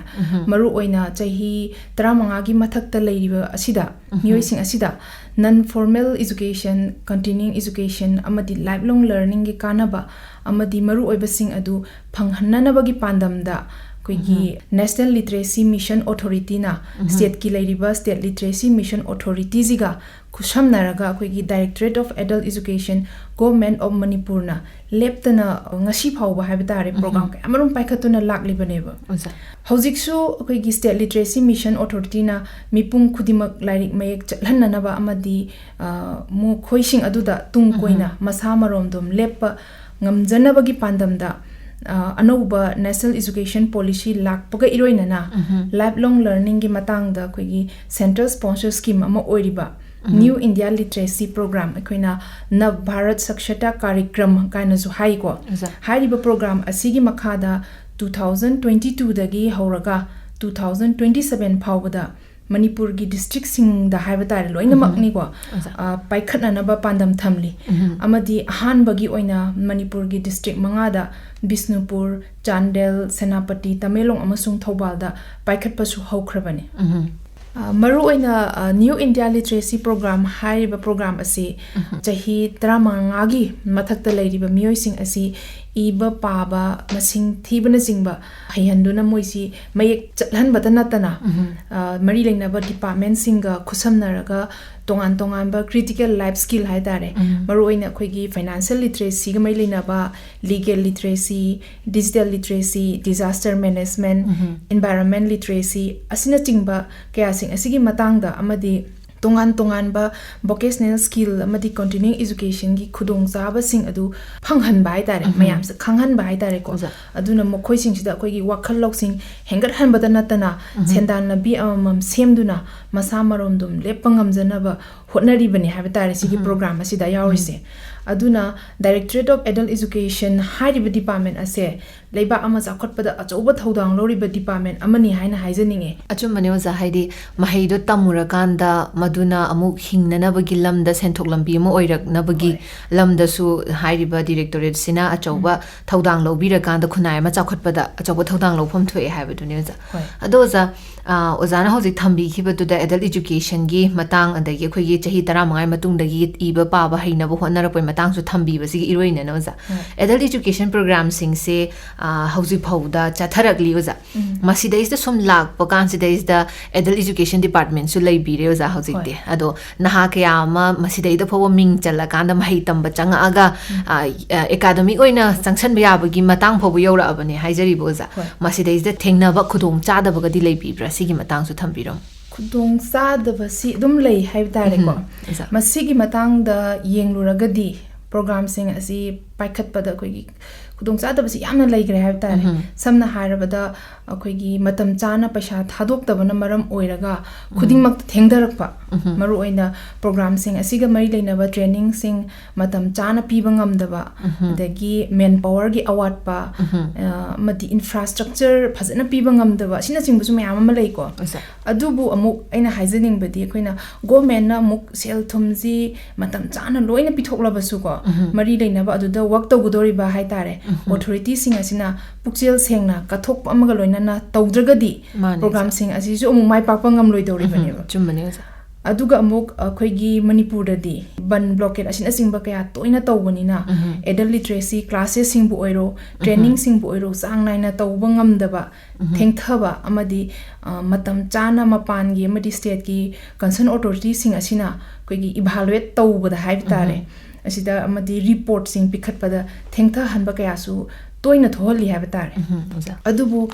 ꯃꯔꯨꯑꯣꯏꯅ ꯆꯍꯤ ꯇꯔꯥꯃꯉꯥꯒꯤ ꯃꯊꯛꯇ ꯂꯩꯔꯤꯕ ꯑꯁꯤꯗ, ꯃꯤꯑꯣꯏꯁꯤꯡ ꯑꯁꯤꯗ non formal education, continuing education ꯑꯃꯗꯤ lifelong learningꯒꯤ ꯀꯥꯟꯅꯕ ꯑꯃꯗꯤ ꯃꯔꯨꯑꯣꯏꯕꯁꯤꯡ ꯑꯗꯨ ꯐꯪꯍꯟꯅꯅꯕꯒꯤ ꯄꯥꯟꯗꯝꯗ ꯑꯩꯈꯣꯏꯒꯤ National Literacy Mission Authorityꯅ stateꯀꯤ ꯂꯩꯔꯤꯕ State Literacy Mission Authorityꯁꯤꯒ ꯈꯨꯠꯁꯝꯅꯔꯒ ꯑꯩꯈꯣꯏꯒꯤ Directorate of Adult Education, Government of Manipurꯅ ꯂꯦꯞꯇꯅ ꯉꯁꯤ ꯐꯥꯎꯕ ꯍꯥꯏꯕ ꯇꯥꯔꯦ, program ꯀꯌꯥ ꯃꯔꯨꯝ ꯄꯥꯏꯈꯠꯇꯨꯅ ꯂꯥꯛꯂꯤꯕꯅꯦꯕ꯫ ꯑꯣꯖꯥ꯫ ꯍꯧꯖꯤꯛꯁꯨ ꯑꯩꯈꯣꯏꯒꯤ State Literacy Mission Authorityꯅ ꯃꯤꯄꯨꯝ ꯈꯨꯗꯤꯡꯃꯛ ꯂꯥꯏꯔꯤꯛ ꯃꯌꯦꯛ ꯆꯠꯍꯟꯅꯅꯕ ꯑꯃꯗꯤ, ꯑ, ꯃꯈꯣꯏꯁꯤꯡ ꯑꯗꯨꯗ ꯇꯨꯡ ꯀꯣꯏꯅ ꯃꯁꯥ ꯃꯔꯣꯝꯗꯣꯝ ꯂꯦꯞꯄ ꯉꯝꯖꯅꯕꯒꯤ ꯄꯥꯟꯗꯝꯗ, ꯑ, ꯑꯅꯧꯕ National Education Policy ꯂꯥꯛꯄꯒ ꯏꯔꯣꯏꯅꯅ lifelong learningꯒꯤ ꯃꯇꯥꯡꯗ ꯑꯩꯈꯣꯏꯒꯤ central sponsor scheme ꯑꯃ ꯑꯣꯏꯔꯤꯕ New India Literacy Program, ꯑꯩꯈꯣꯏꯅ Nav Bharat Sakshata Karyakram ꯀꯥꯏꯅꯁꯨ ꯍꯥꯏꯀꯣ꯫ ꯑꯣꯖꯥ꯫ ꯍꯥꯏꯔꯤꯕ program ꯑꯁꯤꯒꯤ ꯃꯈꯥꯗ two thousand twenty twoꯗꯒꯤ ꯍꯧꯔꯒ two thousand twenty seven ꯐꯥꯎꯕꯗ ꯃꯅꯤꯄꯨꯔꯒꯤ districtꯁꯤꯡꯗ ꯍꯥꯏꯕ ꯇꯥꯔꯦ, ꯂꯣꯏꯅꯃꯛꯅꯤꯀꯣ, ꯑꯣꯖꯥ꯫ ꯑ, ꯄꯥꯏꯈꯠꯅꯅꯕ ꯄꯥꯟꯗꯝ ꯊꯝꯂꯤ꯫ ꯑꯃꯗꯤ ꯑꯍꯥꯟꯕꯒꯤ ꯑꯣꯏꯅ ꯃꯅꯤꯄꯨꯔꯒꯤ district ꯃꯉꯥꯗ, ꯕꯤꯁꯅꯨꯄꯨꯔ, ꯆꯥꯟꯗꯦꯜ, ꯁꯦꯅꯥꯄꯇꯤ, ꯇꯃꯦꯡꯂꯣꯡ ꯑꯃꯁꯨꯡ ꯊꯧꯕꯥꯜꯗ ꯄꯥꯏꯈꯠꯄꯁꯨ ꯍꯧꯈ꯭ꯔꯕꯅꯤ꯫ ꯑ, ꯃꯔꯨꯑꯣꯏꯅ, ꯑ, New India Literacy Program ꯍꯥꯏꯔꯤꯕ program ꯑꯁꯤ ꯆꯍꯤ ꯇꯔꯥꯃꯉꯥꯒꯤ ꯃꯊꯛꯇ ꯂꯩꯔꯤꯕ ꯃꯤꯑꯣꯏꯁꯤꯡ ꯑꯁꯤ ꯏꯕ ꯄꯥꯕ ꯃꯁꯤꯡ ꯊꯤꯕꯅꯆꯤꯡꯕ ꯍꯩꯍꯟꯗꯨꯅ ꯃꯣꯏꯁꯤ ꯃꯌꯦꯛ ꯆꯠꯍꯟꯕꯇ ꯅꯠꯇꯅ, ꯑ, ꯃꯔꯤ ꯂꯩꯅꯕ departmentꯁꯤꯡꯒ ꯈꯨꯠꯁꯝꯅꯔꯒ ꯇꯣꯉꯥꯟ ꯇꯣꯉꯥꯟꯕ critical life skill ꯍꯥꯏ ꯇꯥꯔꯦ, ꯃꯔꯨꯑꯣꯏꯅ ꯑꯩꯈꯣꯏꯒꯤ financial literacyꯒ ꯃꯔꯤ ꯂꯩꯅꯕ legal literacy, digital literacy, disaster management, environment literacy ꯑꯁꯤꯅꯆꯤꯡꯕ ꯀꯌꯥꯁꯤꯡ ꯑꯁꯤꯒꯤ ꯃꯇꯥꯡꯗ ꯑꯃꯗꯤ ꯇꯣꯉꯥꯟ ꯇꯣꯉꯥꯟꯕ vocational skill ꯑꯃꯗꯤ continuing educationꯒꯤ ꯈꯨꯗꯣꯡꯆꯥꯕꯁꯤꯡ ꯑꯗꯨ ꯐꯪꯍꯟꯕ ꯍꯥꯏꯇꯥꯔꯦ, ꯎꯝ꯫ ꯃꯌꯥꯝꯁꯦ ꯈꯪꯍꯟꯕ ꯍꯥꯏꯇꯥꯔꯦꯀꯣ꯫ ꯑꯣꯖꯥ꯫ ꯑꯗꯨꯅ ꯃꯈꯣꯏꯁꯤꯡꯁꯤꯗ ꯑꯩꯈꯣꯏꯒꯤ ꯋꯥꯈꯜ ꯂꯧꯁꯤꯡ ꯍꯦꯟꯒꯠꯍꯟꯕꯗ ꯅꯠꯇꯅ ꯎꯝ꯫ ꯁꯦꯟꯗꯥꯟ ꯂꯝꯕꯤ ꯑꯃꯃꯝ ꯁꯦꯝꯗꯨꯅ ꯃꯁꯥ ꯃꯔꯣꯝꯗꯣꯝ ꯂꯦꯞꯄ ꯉꯝꯖꯅꯕ ꯍꯣꯠꯅꯔꯤꯕꯅꯤ ꯍꯥꯏꯕ ꯇꯥꯔꯦ ꯁꯤꯒꯤ ꯎꯝ꯫ program ꯑꯁꯤꯗ ꯌꯥꯎꯔꯤꯁꯦ꯫ ꯑꯗꯨꯅ Directorate of Adult Education ꯍꯥꯏꯔꯤꯕ department ꯑꯁꯦ ꯂꯩꯕꯥꯛ ꯑꯃ ꯆꯥꯎꯈꯠꯄꯗ ꯑꯆꯧꯕ ꯊꯧꯗꯥꯡ ꯂꯧꯔꯤꯕ department ꯑꯃꯅꯤ ꯍꯥꯏꯅ ꯍꯥꯏꯖꯅꯤꯡꯉꯦ꯫ ꯑꯆꯨꯝꯕꯅꯦ ꯑꯣꯖꯥ, ꯍꯥꯏꯗꯤ ꯃꯍꯩꯗꯣ ꯇꯝꯃꯨꯔꯀꯥꯟꯗ ꯃꯗꯨꯅ ꯑꯃꯨꯛ ꯍꯤꯡꯅꯅꯕꯒꯤ ꯂꯝꯗ ꯁꯦꯟꯊꯣꯛ ꯂꯝꯕꯤ ꯑꯃ ꯑꯣꯏꯔꯛꯅꯕꯒꯤ ꯍꯣꯏ꯫ ꯂꯝꯗꯁꯨ ꯍꯥꯏꯔꯤꯕ directorateꯁꯤꯅ ꯑꯆꯧꯕ ꯊꯧꯗꯥꯡ ꯂꯧꯕꯤꯔꯀꯥꯟꯗ ꯈꯨꯟꯅꯥꯏ ꯑꯃ ꯆꯥꯎꯈꯠꯄꯗ ꯑꯆꯧꯕ ꯊꯧꯗꯥꯡ ꯂꯧꯐꯝ ꯊꯣꯛꯑꯦ ꯍꯥꯏꯕꯗꯨꯅꯦ ꯑꯣꯖꯥ꯫ ꯍꯣꯏ꯫ ꯑꯗꯣ ꯑꯣꯖꯥ, ꯑ, ꯑꯣꯖꯥꯅ ꯍꯧꯖꯤꯛ ꯊꯝꯕꯤꯈꯤꯕꯗꯨꯗ adult educationꯒꯤ ꯃꯇꯥꯡ, ꯑꯗꯒꯤ ꯑꯩꯈꯣꯏꯒꯤ ꯆꯍꯤ ꯇꯔꯥꯃꯉꯥꯒꯤ ꯃꯇꯨꯡꯗꯒꯤ ꯏꯕ ꯄꯥꯕ ꯍꯩꯅꯕ ꯍꯣꯠꯅꯔꯛꯄꯒꯤ ꯃꯇꯥꯡꯁꯨ ꯊꯝꯕꯤꯕꯁꯤꯒꯤ ꯏꯔꯣꯏꯅꯅ ꯑꯣꯖꯥ, ꯍꯣꯏ꯫ adult education programꯁꯤꯡꯁꯦ, ꯑ, ꯍꯧꯖꯤꯛ ꯐꯥꯎꯗ ꯆꯠꯊꯔꯛꯂꯤ ꯑꯣꯖꯥ꯫ ꯎꯝ꯫ ꯃꯁꯤꯗꯩꯁꯤꯗ ꯁꯨꯝ ꯂꯥꯛꯄ ꯀꯥꯟꯁꯤꯗꯩꯁꯤꯗ adult education departmentꯁꯨ ꯂꯩꯕꯤꯔꯦ ꯑꯣꯖꯥ ꯍꯧꯖꯤꯛꯇꯤ꯫ ꯍꯣꯏ꯫ ꯑꯗꯣ ꯅꯍꯥ ꯀꯌꯥ ꯑꯃ ꯃꯁꯤꯗꯩꯗ ꯐꯥꯎꯕ ꯃꯤꯡ ꯆꯜꯂꯀꯥꯟꯗ ꯃꯍꯩ ꯇꯝꯕ ꯆꯪꯉꯛꯑꯒ, ꯎꯝ꯫ ꯑ, ꯑ, academic ꯑꯣꯏꯅ ꯆꯪꯁꯟꯕ ꯌꯥꯕꯒꯤ ꯃꯇꯥꯡ ꯐꯥꯎꯕ ꯌꯧꯔꯛꯑꯕꯅꯦ ꯍꯥꯏꯖꯔꯤꯕ ꯑꯣꯖꯥ꯫ ꯍꯣꯏ꯫ ꯃꯁꯤꯗꯩꯁꯤꯗ ꯊꯦꯡꯅꯕ ꯈꯨꯗꯣꯡ ꯆꯥꯗꯕꯒꯗꯤ ꯂꯩꯕꯤꯕ꯭ꯔꯥ? ꯁꯤꯒꯤ ꯃꯇꯥꯡꯁꯨ ꯊꯝꯕꯤꯔꯝꯃꯨ꯫ ꯈꯨꯗꯣꯡ ꯆꯥꯗꯕꯁꯤ ꯑꯗꯨꯝ ꯂꯩ ꯍꯥꯏꯕ ꯇꯥꯔꯦꯀꯣ꯫ ꯎꯝ, ꯑꯣꯖꯥ꯫ ꯃꯁꯤꯒꯤ ꯃꯇꯥꯡꯗ ꯌꯦꯡꯂꯨꯔꯒꯗꯤ programꯁꯤꯡ ꯑꯁꯤ ꯄꯥꯏꯈꯠꯄꯗ ꯑꯩꯈꯣꯏꯒꯤ ꯈꯨꯗꯣꯡ ꯆꯥꯗꯕꯁꯤ ꯌꯥꯝꯅ ꯂꯩꯈ꯭ꯔꯦ ꯍꯥꯏꯕ ꯇꯥꯔꯦ꯫ ꯎꯝ꯫ ꯁꯝꯅ ꯍꯥꯏꯔꯕꯗ ꯑꯩꯈꯣꯏꯒꯤ ꯃꯇꯝ ꯆꯥꯅ ꯄꯩꯁꯥ ꯊꯥꯗꯣꯛꯇꯕꯅ ꯃꯔꯝ ꯑꯣꯏꯔꯒ ꯈꯨꯗꯤꯡꯃꯛꯇ ꯊꯦꯡꯊꯔꯛꯄ, ꯎꯝ꯫ ꯃꯔꯨꯑꯣꯏꯅ programꯁꯤꯡ ꯑꯁꯤꯒ ꯃꯔꯤ ꯂꯩꯅꯕ trainingꯁꯤꯡ ꯃꯇꯝ ꯆꯥꯅ ꯄꯤꯕ ꯉꯝꯗꯕ, ꯎꯝ꯫ ꯑꯗꯒꯤ manpowerꯒꯤ ꯑꯋꯥꯠꯄ, ꯎꯝ꯫ ꯑ, ꯑꯃꯗꯤ infrastructure ꯐꯖꯅ ꯄꯤꯕ ꯉꯝꯗꯕ ꯑꯁꯤꯅꯆꯤꯡꯕꯁꯨ ꯃꯌꯥꯝ ꯑꯃ ꯂꯩꯀꯣ꯫ ꯑꯣꯖꯥ꯫ ꯑꯗꯨꯕꯨ ꯑꯃꯨꯛ ꯑꯩꯅ ꯍꯥꯏꯖꯅꯤꯡꯕꯗꯤ ꯑꯩꯈꯣꯏꯅ governmentꯅ ꯑꯃꯨꯛ ꯁꯦꯜ ꯊꯨꯝꯁꯤ ꯃꯇꯝ ꯆꯥꯅ ꯂꯣꯏꯅ ꯄꯤꯊꯣꯛꯂꯕꯁꯨꯀꯣ, ꯎꯝ꯫ ꯃꯔꯤ ꯂꯩꯅꯕ ꯑꯗꯨꯗ work ꯇꯧꯒꯗꯧꯔꯤꯕ ꯍꯥꯏꯇꯥꯔꯦ, ꯎꯝ꯫ authorityꯁꯤꯡ ꯑꯁꯤꯅ ꯄꯨꯛꯆꯦꯜ ꯁꯦꯡꯅ ꯀꯠꯊꯣꯛꯄ ꯑꯃꯒ ꯂꯣꯏꯅꯅ ꯇꯧꯗ꯭ꯔꯒꯗꯤ ꯃꯥꯅꯦ, ꯑꯣꯖꯥ꯫ programꯁꯤꯡ ꯑꯁꯤꯁꯨ ꯑꯃꯨꯛ ꯃꯥꯏ ꯄꯥꯛꯄ ꯉꯝꯂꯣꯏꯗꯧꯔꯤꯕꯅꯦꯕ꯫ ꯎꯝ, ꯆꯨꯝꯕꯅꯦ, ꯑꯣꯖꯥ꯫ ꯑꯗꯨꯒ ꯑꯃꯨꯛ ꯑꯩꯈꯣꯏꯒꯤ ꯃꯅꯤꯄꯨꯔꯗꯗꯤ ꯕꯟ blockade ꯑꯁꯤꯅꯆꯤꯡꯕ ꯀꯌꯥ ꯇꯣꯏꯅ ꯇꯧꯕꯅꯤꯅ, ꯎꯝ꯫ adult literacy classesꯁꯤꯡꯕꯨ ꯑꯣꯏꯔꯣ, trainingꯁꯤꯡꯕꯨ ꯑꯣꯏꯔꯣ, ꯆꯥꯡ ꯅꯥꯏꯅ ꯇꯧꯕ ꯉꯝꯗꯕ, ꯎꯝ꯫ ꯊꯦꯡꯊꯕ ꯑꯃꯗꯤ, ꯑ, ꯃꯇꯝ ꯆꯥꯅ ꯃꯄꯥꯟꯒꯤ ꯑꯃꯗꯤ stateꯀꯤ concern authorityꯁꯤꯡ ꯑꯁꯤꯅ ꯑꯩꯈꯣꯏꯒꯤ evaluate ꯇꯧꯕꯗ ꯍꯥꯏꯕ ꯇꯥꯔꯦ, ꯎꯝ꯫ ꯑꯁꯤꯗ ꯑꯃꯗꯤ reportꯁꯤꯡ ꯄꯤꯈꯠꯄꯗ ꯊꯦꯡꯊꯍꯟꯕ ꯀꯌꯥꯁꯨ ꯇꯣꯏꯅ ꯊꯣꯛꯍꯜꯂꯤ ꯍꯥꯏꯕ ꯇꯥꯔꯦ꯫ ꯎꯝ, ꯑꯣꯖꯥ꯫ ꯑꯗꯨꯕꯨ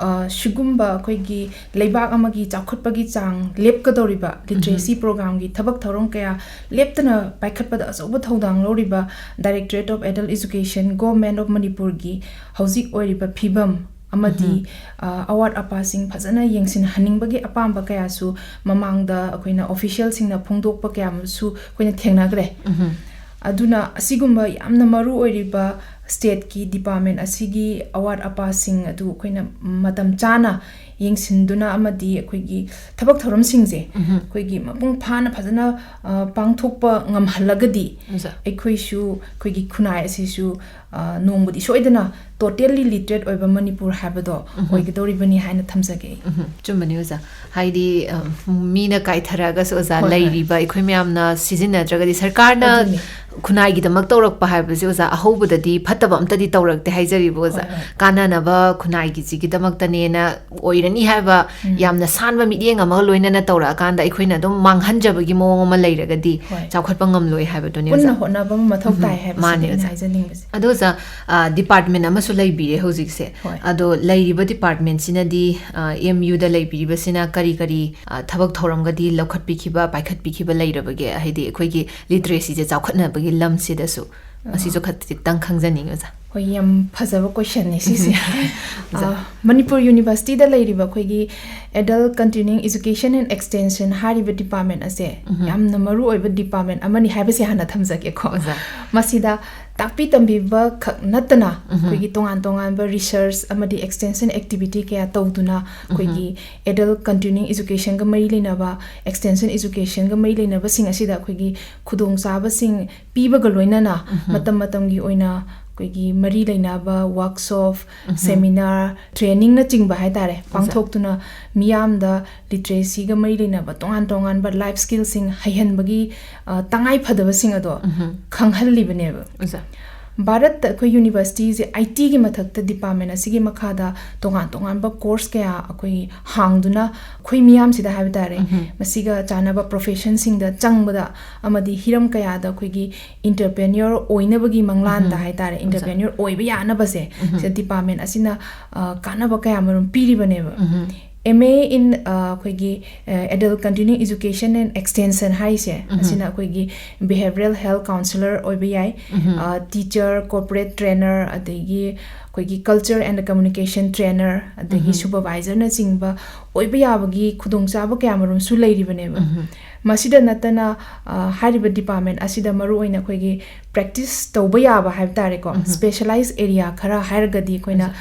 ꯑ, ꯁꯤꯒꯨꯝꯕ ꯑꯩꯈꯣꯏꯒꯤ ꯂꯩꯕꯥꯛ ꯑꯃꯒꯤ ꯆꯥꯎꯈꯠꯄꯒꯤ ꯆꯥꯡ ꯂꯦꯞꯀꯗꯧꯔꯤꯕ ꯂꯤꯇꯔꯦꯁꯤ ꯄ꯭ꯔꯣꯒ꯭ꯔꯥꯝꯒꯤ ꯊꯕꯛ ꯊꯧꯔꯝ ꯀꯌꯥ ꯂꯦꯞꯇꯅ ꯄꯥꯏꯈꯠꯄꯗ ꯑꯆꯧꯕ ꯊꯧꯗꯥꯡ ꯂꯧꯔꯤꯕ Directorate of Adult Education, Government of ꯃꯅꯤꯄꯨꯔꯒꯤ ꯍꯧꯖꯤꯛ ꯑꯣꯏꯔꯤꯕ ꯐꯤꯕꯝ ꯑꯃꯗꯤ, ꯑ, ꯑꯋꯥꯠ ꯑꯄꯥꯁꯤꯡ ꯐꯖꯅ ꯌꯦꯡꯁꯤꯟꯍꯟꯅꯤꯡꯕꯒꯤ ꯑꯄꯥꯝꯕ ꯀꯌꯥꯁꯨ ꯃꯃꯥꯡꯗ ꯑꯩꯈꯣꯏꯅ ꯑꯣꯐꯤꯁꯤꯌꯦꯜꯁꯤꯡꯅ ꯐꯣꯡꯗꯣꯛꯄ ꯀꯌꯥ ꯑꯃꯁꯨ ꯑꯩꯈꯣꯏꯅ ꯊꯦꯡꯅꯈ꯭ꯔꯦ꯫ ꯑꯗꯨꯅ ꯑꯁꯤꯒꯨꯝꯕ ꯌꯥꯝꯅ ꯃꯔꯨ ꯑꯣꯏꯔꯤꯕ ꯁ꯭ꯇꯦꯠꯀꯤ ꯗꯤꯄꯥꯔꯠꯃꯦꯟ ꯑꯁꯤꯒꯤ ꯑꯋꯥꯠ ꯑꯄꯥꯁꯤꯡ ꯑꯗꯨ ꯑꯩꯈꯣꯏꯅ ꯃꯇꯝ ꯆꯥꯅ ꯌꯦꯡꯁꯤꯟꯗꯨꯅ ꯑꯃꯗꯤ ꯑꯩꯈꯣꯏꯒꯤ ꯊꯕꯛ ꯊꯧꯔꯝꯁꯤꯡꯁꯦ ꯑꯩꯈꯣꯏꯒꯤ ꯃꯄꯨꯡ ꯐꯥꯅ ꯐꯖꯅ, ꯑ, ꯄꯥꯡꯊꯣꯛꯄ ꯉꯝꯍꯜꯂꯒꯗꯤ ꯑꯣꯖꯥ꯫ ꯑꯩꯈꯣꯏꯁꯨ ꯑꯩꯈꯣꯏꯒꯤ ꯈꯨꯟꯅꯥꯏ ꯑꯁꯤꯁꯨ, ꯑ, ꯅꯣꯡꯃꯗꯤ ꯁꯣꯏꯗꯅ totally literate ꯑꯣꯏꯕ ꯃꯅꯤꯄꯨꯔ ꯍꯥꯏꯕꯗꯣ ꯑꯣꯏꯒꯗꯧꯔꯤꯕꯅꯤ ꯍꯥꯏꯅ ꯊꯝꯖꯒꯦ ꯑꯩ꯫ ꯎꯝ, ꯆꯨꯝꯕꯅꯤ ꯑꯣꯖꯥ꯫ ꯍꯥꯏꯗꯤ, ꯑ, ꯃꯤꯅ ꯀꯥꯏꯊꯔꯛꯑꯒꯁꯨ ꯑꯣꯖꯥ, ꯍꯣꯏ, ꯍꯣꯏ꯫ ꯂꯩꯔꯤꯕ ꯑꯩꯈꯣꯏ ꯃꯌꯥꯝꯅ ꯁꯤꯖꯤꯟꯅꯗ꯭ꯔꯒꯗꯤ ꯁꯔꯀꯥꯔꯅ ꯑꯗꯨꯅꯤ꯫ ꯈꯨꯟꯅꯥꯏꯒꯤꯗꯃꯛ ꯇꯧꯔꯛꯄ ꯍꯥꯏꯕꯁꯦ ꯑꯣꯖꯥ, ꯑꯍꯧꯕꯗꯗꯤ ꯐꯠꯇꯕ ꯑꯝꯇꯗꯤ ꯇꯧꯔꯛꯇꯦ ꯍꯥꯏꯖꯔꯤꯕ ꯑꯣꯖꯥ꯫ ꯍꯣꯏ, ꯍꯣꯏ꯫ ꯀꯥꯟꯅꯅꯕ ꯈꯨꯟꯅꯥꯏꯒꯤꯁꯤꯒꯤꯗꯃꯛꯇꯅꯦꯅ ꯑꯣꯏꯔꯅꯤ ꯍꯥꯏꯕ ꯎꯝ꯫ ꯌꯥꯝꯅ ꯁꯥꯟꯕ ꯃꯤꯠꯌꯦꯡ ꯑꯃꯒ ꯂꯣꯏꯅꯅ ꯇꯧꯔꯛꯑꯀꯥꯟꯗ ꯑꯩꯈꯣꯏꯅ ꯑꯗꯨꯝ ꯃꯥꯡꯍꯟꯖꯕꯒꯤ ꯃꯑꯣꯡ ꯑꯃ ꯂꯩꯔꯒꯗꯤ ꯍꯣꯏ꯫ ꯆꯥꯎꯈꯠꯄ ꯉꯝꯂꯣꯏ ꯍꯥꯏꯕꯗꯨꯅꯤ ꯄꯨꯟꯅ ꯑꯣꯖꯥ꯫ ꯍꯣꯠꯅꯕ ꯑꯃ ꯃꯊꯧ ꯎꯝ, ꯇꯥꯏ ꯍꯥꯏꯕꯁꯤꯅꯤ ꯃꯥꯅꯦ ꯑꯩꯅ ꯑꯣꯖꯥ꯫ ꯍꯥꯏꯖꯅꯤꯡꯕꯁꯦ꯫ ꯑꯗꯣ ꯑꯣꯖꯥ, ꯑ, ꯗꯤꯄꯥꯔꯠꯃꯦꯟ ꯑꯃꯁꯨ ꯂꯩꯕꯤꯔꯦ ꯍꯧꯖꯤꯛꯁꯦ꯫ ꯍꯣꯏ꯫ ꯑꯗꯣ ꯂꯩꯔꯤꯕ ꯗꯤꯄꯥꯔꯠꯃꯦꯟꯁꯤꯅꯗꯤ, ꯑ, ꯑꯦꯝ ꯌꯨꯗ ꯂꯩꯕꯤꯔꯤꯕꯁꯤꯅ ꯀꯔꯤ ꯀꯔꯤ, ꯑ, ꯊꯕꯛ ꯊꯧꯔꯝꯒꯗꯤ ꯂꯧꯈꯠꯄꯤꯈꯤꯕ, ꯄꯥꯏꯈꯠꯄꯤꯈꯤꯕ ꯂꯩꯔꯕꯒꯦ? ꯍꯥꯏꯗꯤ ꯑꯩꯈꯣꯏꯒꯤ ꯂꯤꯇꯔꯦꯁꯤꯁꯦ ꯆꯥꯎꯈꯠꯅꯕꯒꯤ ꯂꯝꯁꯤꯗꯁꯨ꯫ ꯑ꯫ ꯑꯁꯤꯁꯨ ꯈꯖꯤꯛꯇꯪ ꯈꯪꯖꯅꯤꯡꯉꯤ ꯑꯣꯖꯥ꯫ ꯍꯣꯏ, ꯌꯥꯝ ꯐꯖꯕ ꯀꯣꯏꯁꯟꯅꯦ ꯁꯤꯁꯦ꯫ ꯑꯣꯖꯥ꯫ ꯑ, ꯃꯅꯤꯄꯨꯔ ꯌꯨꯅꯤꯚꯔꯁꯤꯇꯤꯗ ꯂꯩꯔꯤꯕ ꯑꯩꯈꯣꯏꯒꯤ Adult Continuing Education and Extension ꯍꯥꯏꯔꯤꯕ ꯗꯤꯄꯥꯔꯠꯃꯦꯟ ꯑꯁꯦ ꯎꯝ꯫ ꯌꯥꯝꯅ ꯃꯔꯨ ꯑꯣꯏꯕ ꯗꯤꯄꯥꯔꯠꯃꯦꯟ ꯑꯃꯅꯤ ꯍꯥꯏꯕꯁꯦ ꯍꯥꯟꯅ ꯊꯝꯖꯒꯦꯀꯣ꯫ ꯑꯣꯖꯥ꯫ ꯃꯁꯤꯗ ꯇꯥꯛꯄꯤ ꯇꯝꯕꯤꯕ ꯈꯛ ꯅꯠꯇꯅ ꯎꯝ꯫ ꯑꯩꯈꯣꯏꯒꯤ ꯇꯣꯉꯥꯟ ꯇꯣꯉꯥꯟꯕ ꯔꯤꯁꯔꯁ ꯑꯃꯗꯤ ꯑꯦꯛꯁꯇꯦꯟꯁꯟ ꯑꯦꯛꯇꯤꯚꯤꯇꯤ ꯀꯌꯥ ꯇꯧꯗꯨꯅ ꯑꯩꯈꯣꯏꯒꯤ ꯎꯝ꯫ Adult Continuing Educationꯒ ꯃꯔꯤ ꯂꯩꯅꯕ, Extension Educationꯒ ꯃꯔꯤ ꯂꯩꯅꯕꯁꯤꯡ ꯑꯁꯤꯗ ꯑꯩꯈꯣꯏꯒꯤ ꯈꯨꯗꯣꯡꯆꯥꯕꯁꯤꯡ ꯄꯤꯕꯒ ꯂꯣꯏꯅꯅ ꯎꯝ꯫ ꯃꯇꯝ ꯃꯇꯝꯒꯤ ꯑꯣꯏꯅ ꯑꯩꯈꯣꯏꯒꯤ ꯃꯔꯤ ꯂꯩꯅꯕ ꯋꯥꯔꯛꯁꯣꯞ, ꯎꯝ꯫ ꯁꯦꯃꯤꯅꯥꯔ, ꯇ꯭ꯔꯦꯅꯤꯡꯅꯆꯤꯡꯕ ꯍꯥꯏꯇꯥꯔꯦ, ꯑꯣꯖꯥ꯫ ꯄꯥꯡꯊꯣꯛꯇꯨꯅ ꯃꯤꯌꯥꯝꯗ ꯂꯤꯇꯔꯦꯁꯤꯒ ꯃꯔꯤ ꯂꯩꯅꯕ ꯇꯣꯉꯥꯟ ꯇꯣꯉꯥꯟꯕ ꯂꯥꯏꯐ ꯁ꯭ꯀꯤꯜꯁꯤꯡ ꯍꯩꯍꯟꯕꯒꯤ, ꯑ, ꯇꯉꯥꯏ ꯐꯗꯕꯁꯤꯡ ꯑꯗꯣ ꯎꯝ꯫ ꯈꯪꯍꯜꯂꯤꯕꯅꯦꯕ꯫ ꯑꯣꯖꯥ꯫ ꯚꯥꯔꯠꯇ ꯑꯩꯈꯣꯏ ꯌꯨꯅꯤꯚꯔꯁꯤꯇꯤꯁꯦ ꯑꯥꯏ ꯇꯤꯒꯤ ꯃꯊꯛꯇ ꯗꯤꯄꯥꯔꯠꯃꯦꯟ ꯑꯁꯤꯒꯤ ꯃꯈꯥꯗ ꯇꯣꯉꯥꯟ ꯇꯣꯉꯥꯟꯕ ꯀꯣꯔꯁ ꯀꯌꯥ ꯑꯩꯈꯣꯏ ꯍꯥꯡꯗꯨꯅ ꯑꯩꯈꯣꯏ ꯃꯤꯌꯥꯝꯁꯤꯗ ꯍꯥꯏꯕ ꯇꯥꯔꯦ, ꯃꯁꯤꯒ ꯆꯥꯟꯅꯕ ꯄ꯭ꯔꯣꯐꯦꯁꯟꯁꯤꯡꯗ ꯆꯪꯕꯗ ꯑꯃꯗꯤ ꯍꯤꯔꯝ ꯀꯌꯥꯗ ꯑꯩꯈꯣꯏꯒꯤ ꯏꯟꯇꯔꯄ꯭ꯔꯦꯅ꯭ꯌꯣꯔ ꯑꯣꯏꯅꯕꯒꯤ ꯃꯪꯂꯥꯟꯗ ꯍꯥꯏ ꯇꯥꯔꯦ, ꯏꯟꯇꯔꯄ꯭ꯔꯦꯅ꯭ꯌꯣꯔ ꯑꯣꯏꯕ ꯌꯥꯅꯕꯁꯦ ꯁꯤꯗ ꯗꯤꯄꯥꯔꯠꯃꯦꯟ ꯑꯁꯤꯅ ꯑ, ꯀꯥꯟꯅꯕ ꯀꯌꯥ ꯃꯔꯨꯝ ꯄꯤꯔꯤꯕꯅꯦꯕ꯫ ꯑꯦꯝ ꯑꯦ ꯏꯟ ꯑꯩꯈꯣꯏꯒꯤ adult continue education and extension ꯍꯥꯏꯁꯦ, ꯑꯁꯤꯅ ꯑꯩꯈꯣꯏꯒꯤ ꯕꯤꯍꯦꯕꯤꯌꯔꯦꯜ ꯍꯦꯜꯊ ꯀꯥꯎꯟꯁꯤꯂꯔ ꯑꯣꯏꯕ ꯌꯥꯏ, ꯇꯤꯆꯔ, ꯀꯣꯔꯄꯣꯔꯦꯠ ꯇ꯭ꯔꯦꯅꯔ, ꯑꯗꯒꯤ ꯑꯩꯈꯣꯏꯒꯤ ꯀꯜꯆꯔ ꯑꯦꯟ ꯀꯝꯃꯨꯅꯤꯀꯦꯁꯟ ꯇ꯭ꯔꯦꯅꯔ, ꯑꯗꯒꯤ ꯁꯨꯄꯔꯚꯥꯏꯖꯔꯅꯆꯤꯡꯕ ꯑꯣꯏꯕ ꯌꯥꯕꯒꯤ ꯈꯨꯗꯣꯡꯆꯥꯕ ꯀꯌꯥ ꯃꯔꯨꯝꯁꯨ ꯂꯩꯔꯤꯕꯅꯦꯕ꯫ ꯃꯁꯤꯗ ꯅꯠꯇꯅ ꯑ, ꯍꯥꯏꯔꯤꯕ ꯗꯤꯄꯥꯔꯠꯃꯦꯟ ꯑꯁꯤꯗ ꯃꯔꯨꯑꯣꯏꯅ ꯑꯩꯈꯣꯏꯒꯤ ꯄ꯭ꯔꯦꯛꯇꯤꯁ ꯇꯧꯕ ꯌꯥꯕ ꯍꯥꯏꯕ ꯇꯥꯔꯦꯀꯣ, ꯁ꯭ꯄꯦꯁꯦꯂꯥꯏꯖ ꯑꯦꯔꯤꯌꯥ ꯈꯔ ꯍꯥꯏꯔꯒꯗꯤ ꯑꯩꯈꯣꯏꯅ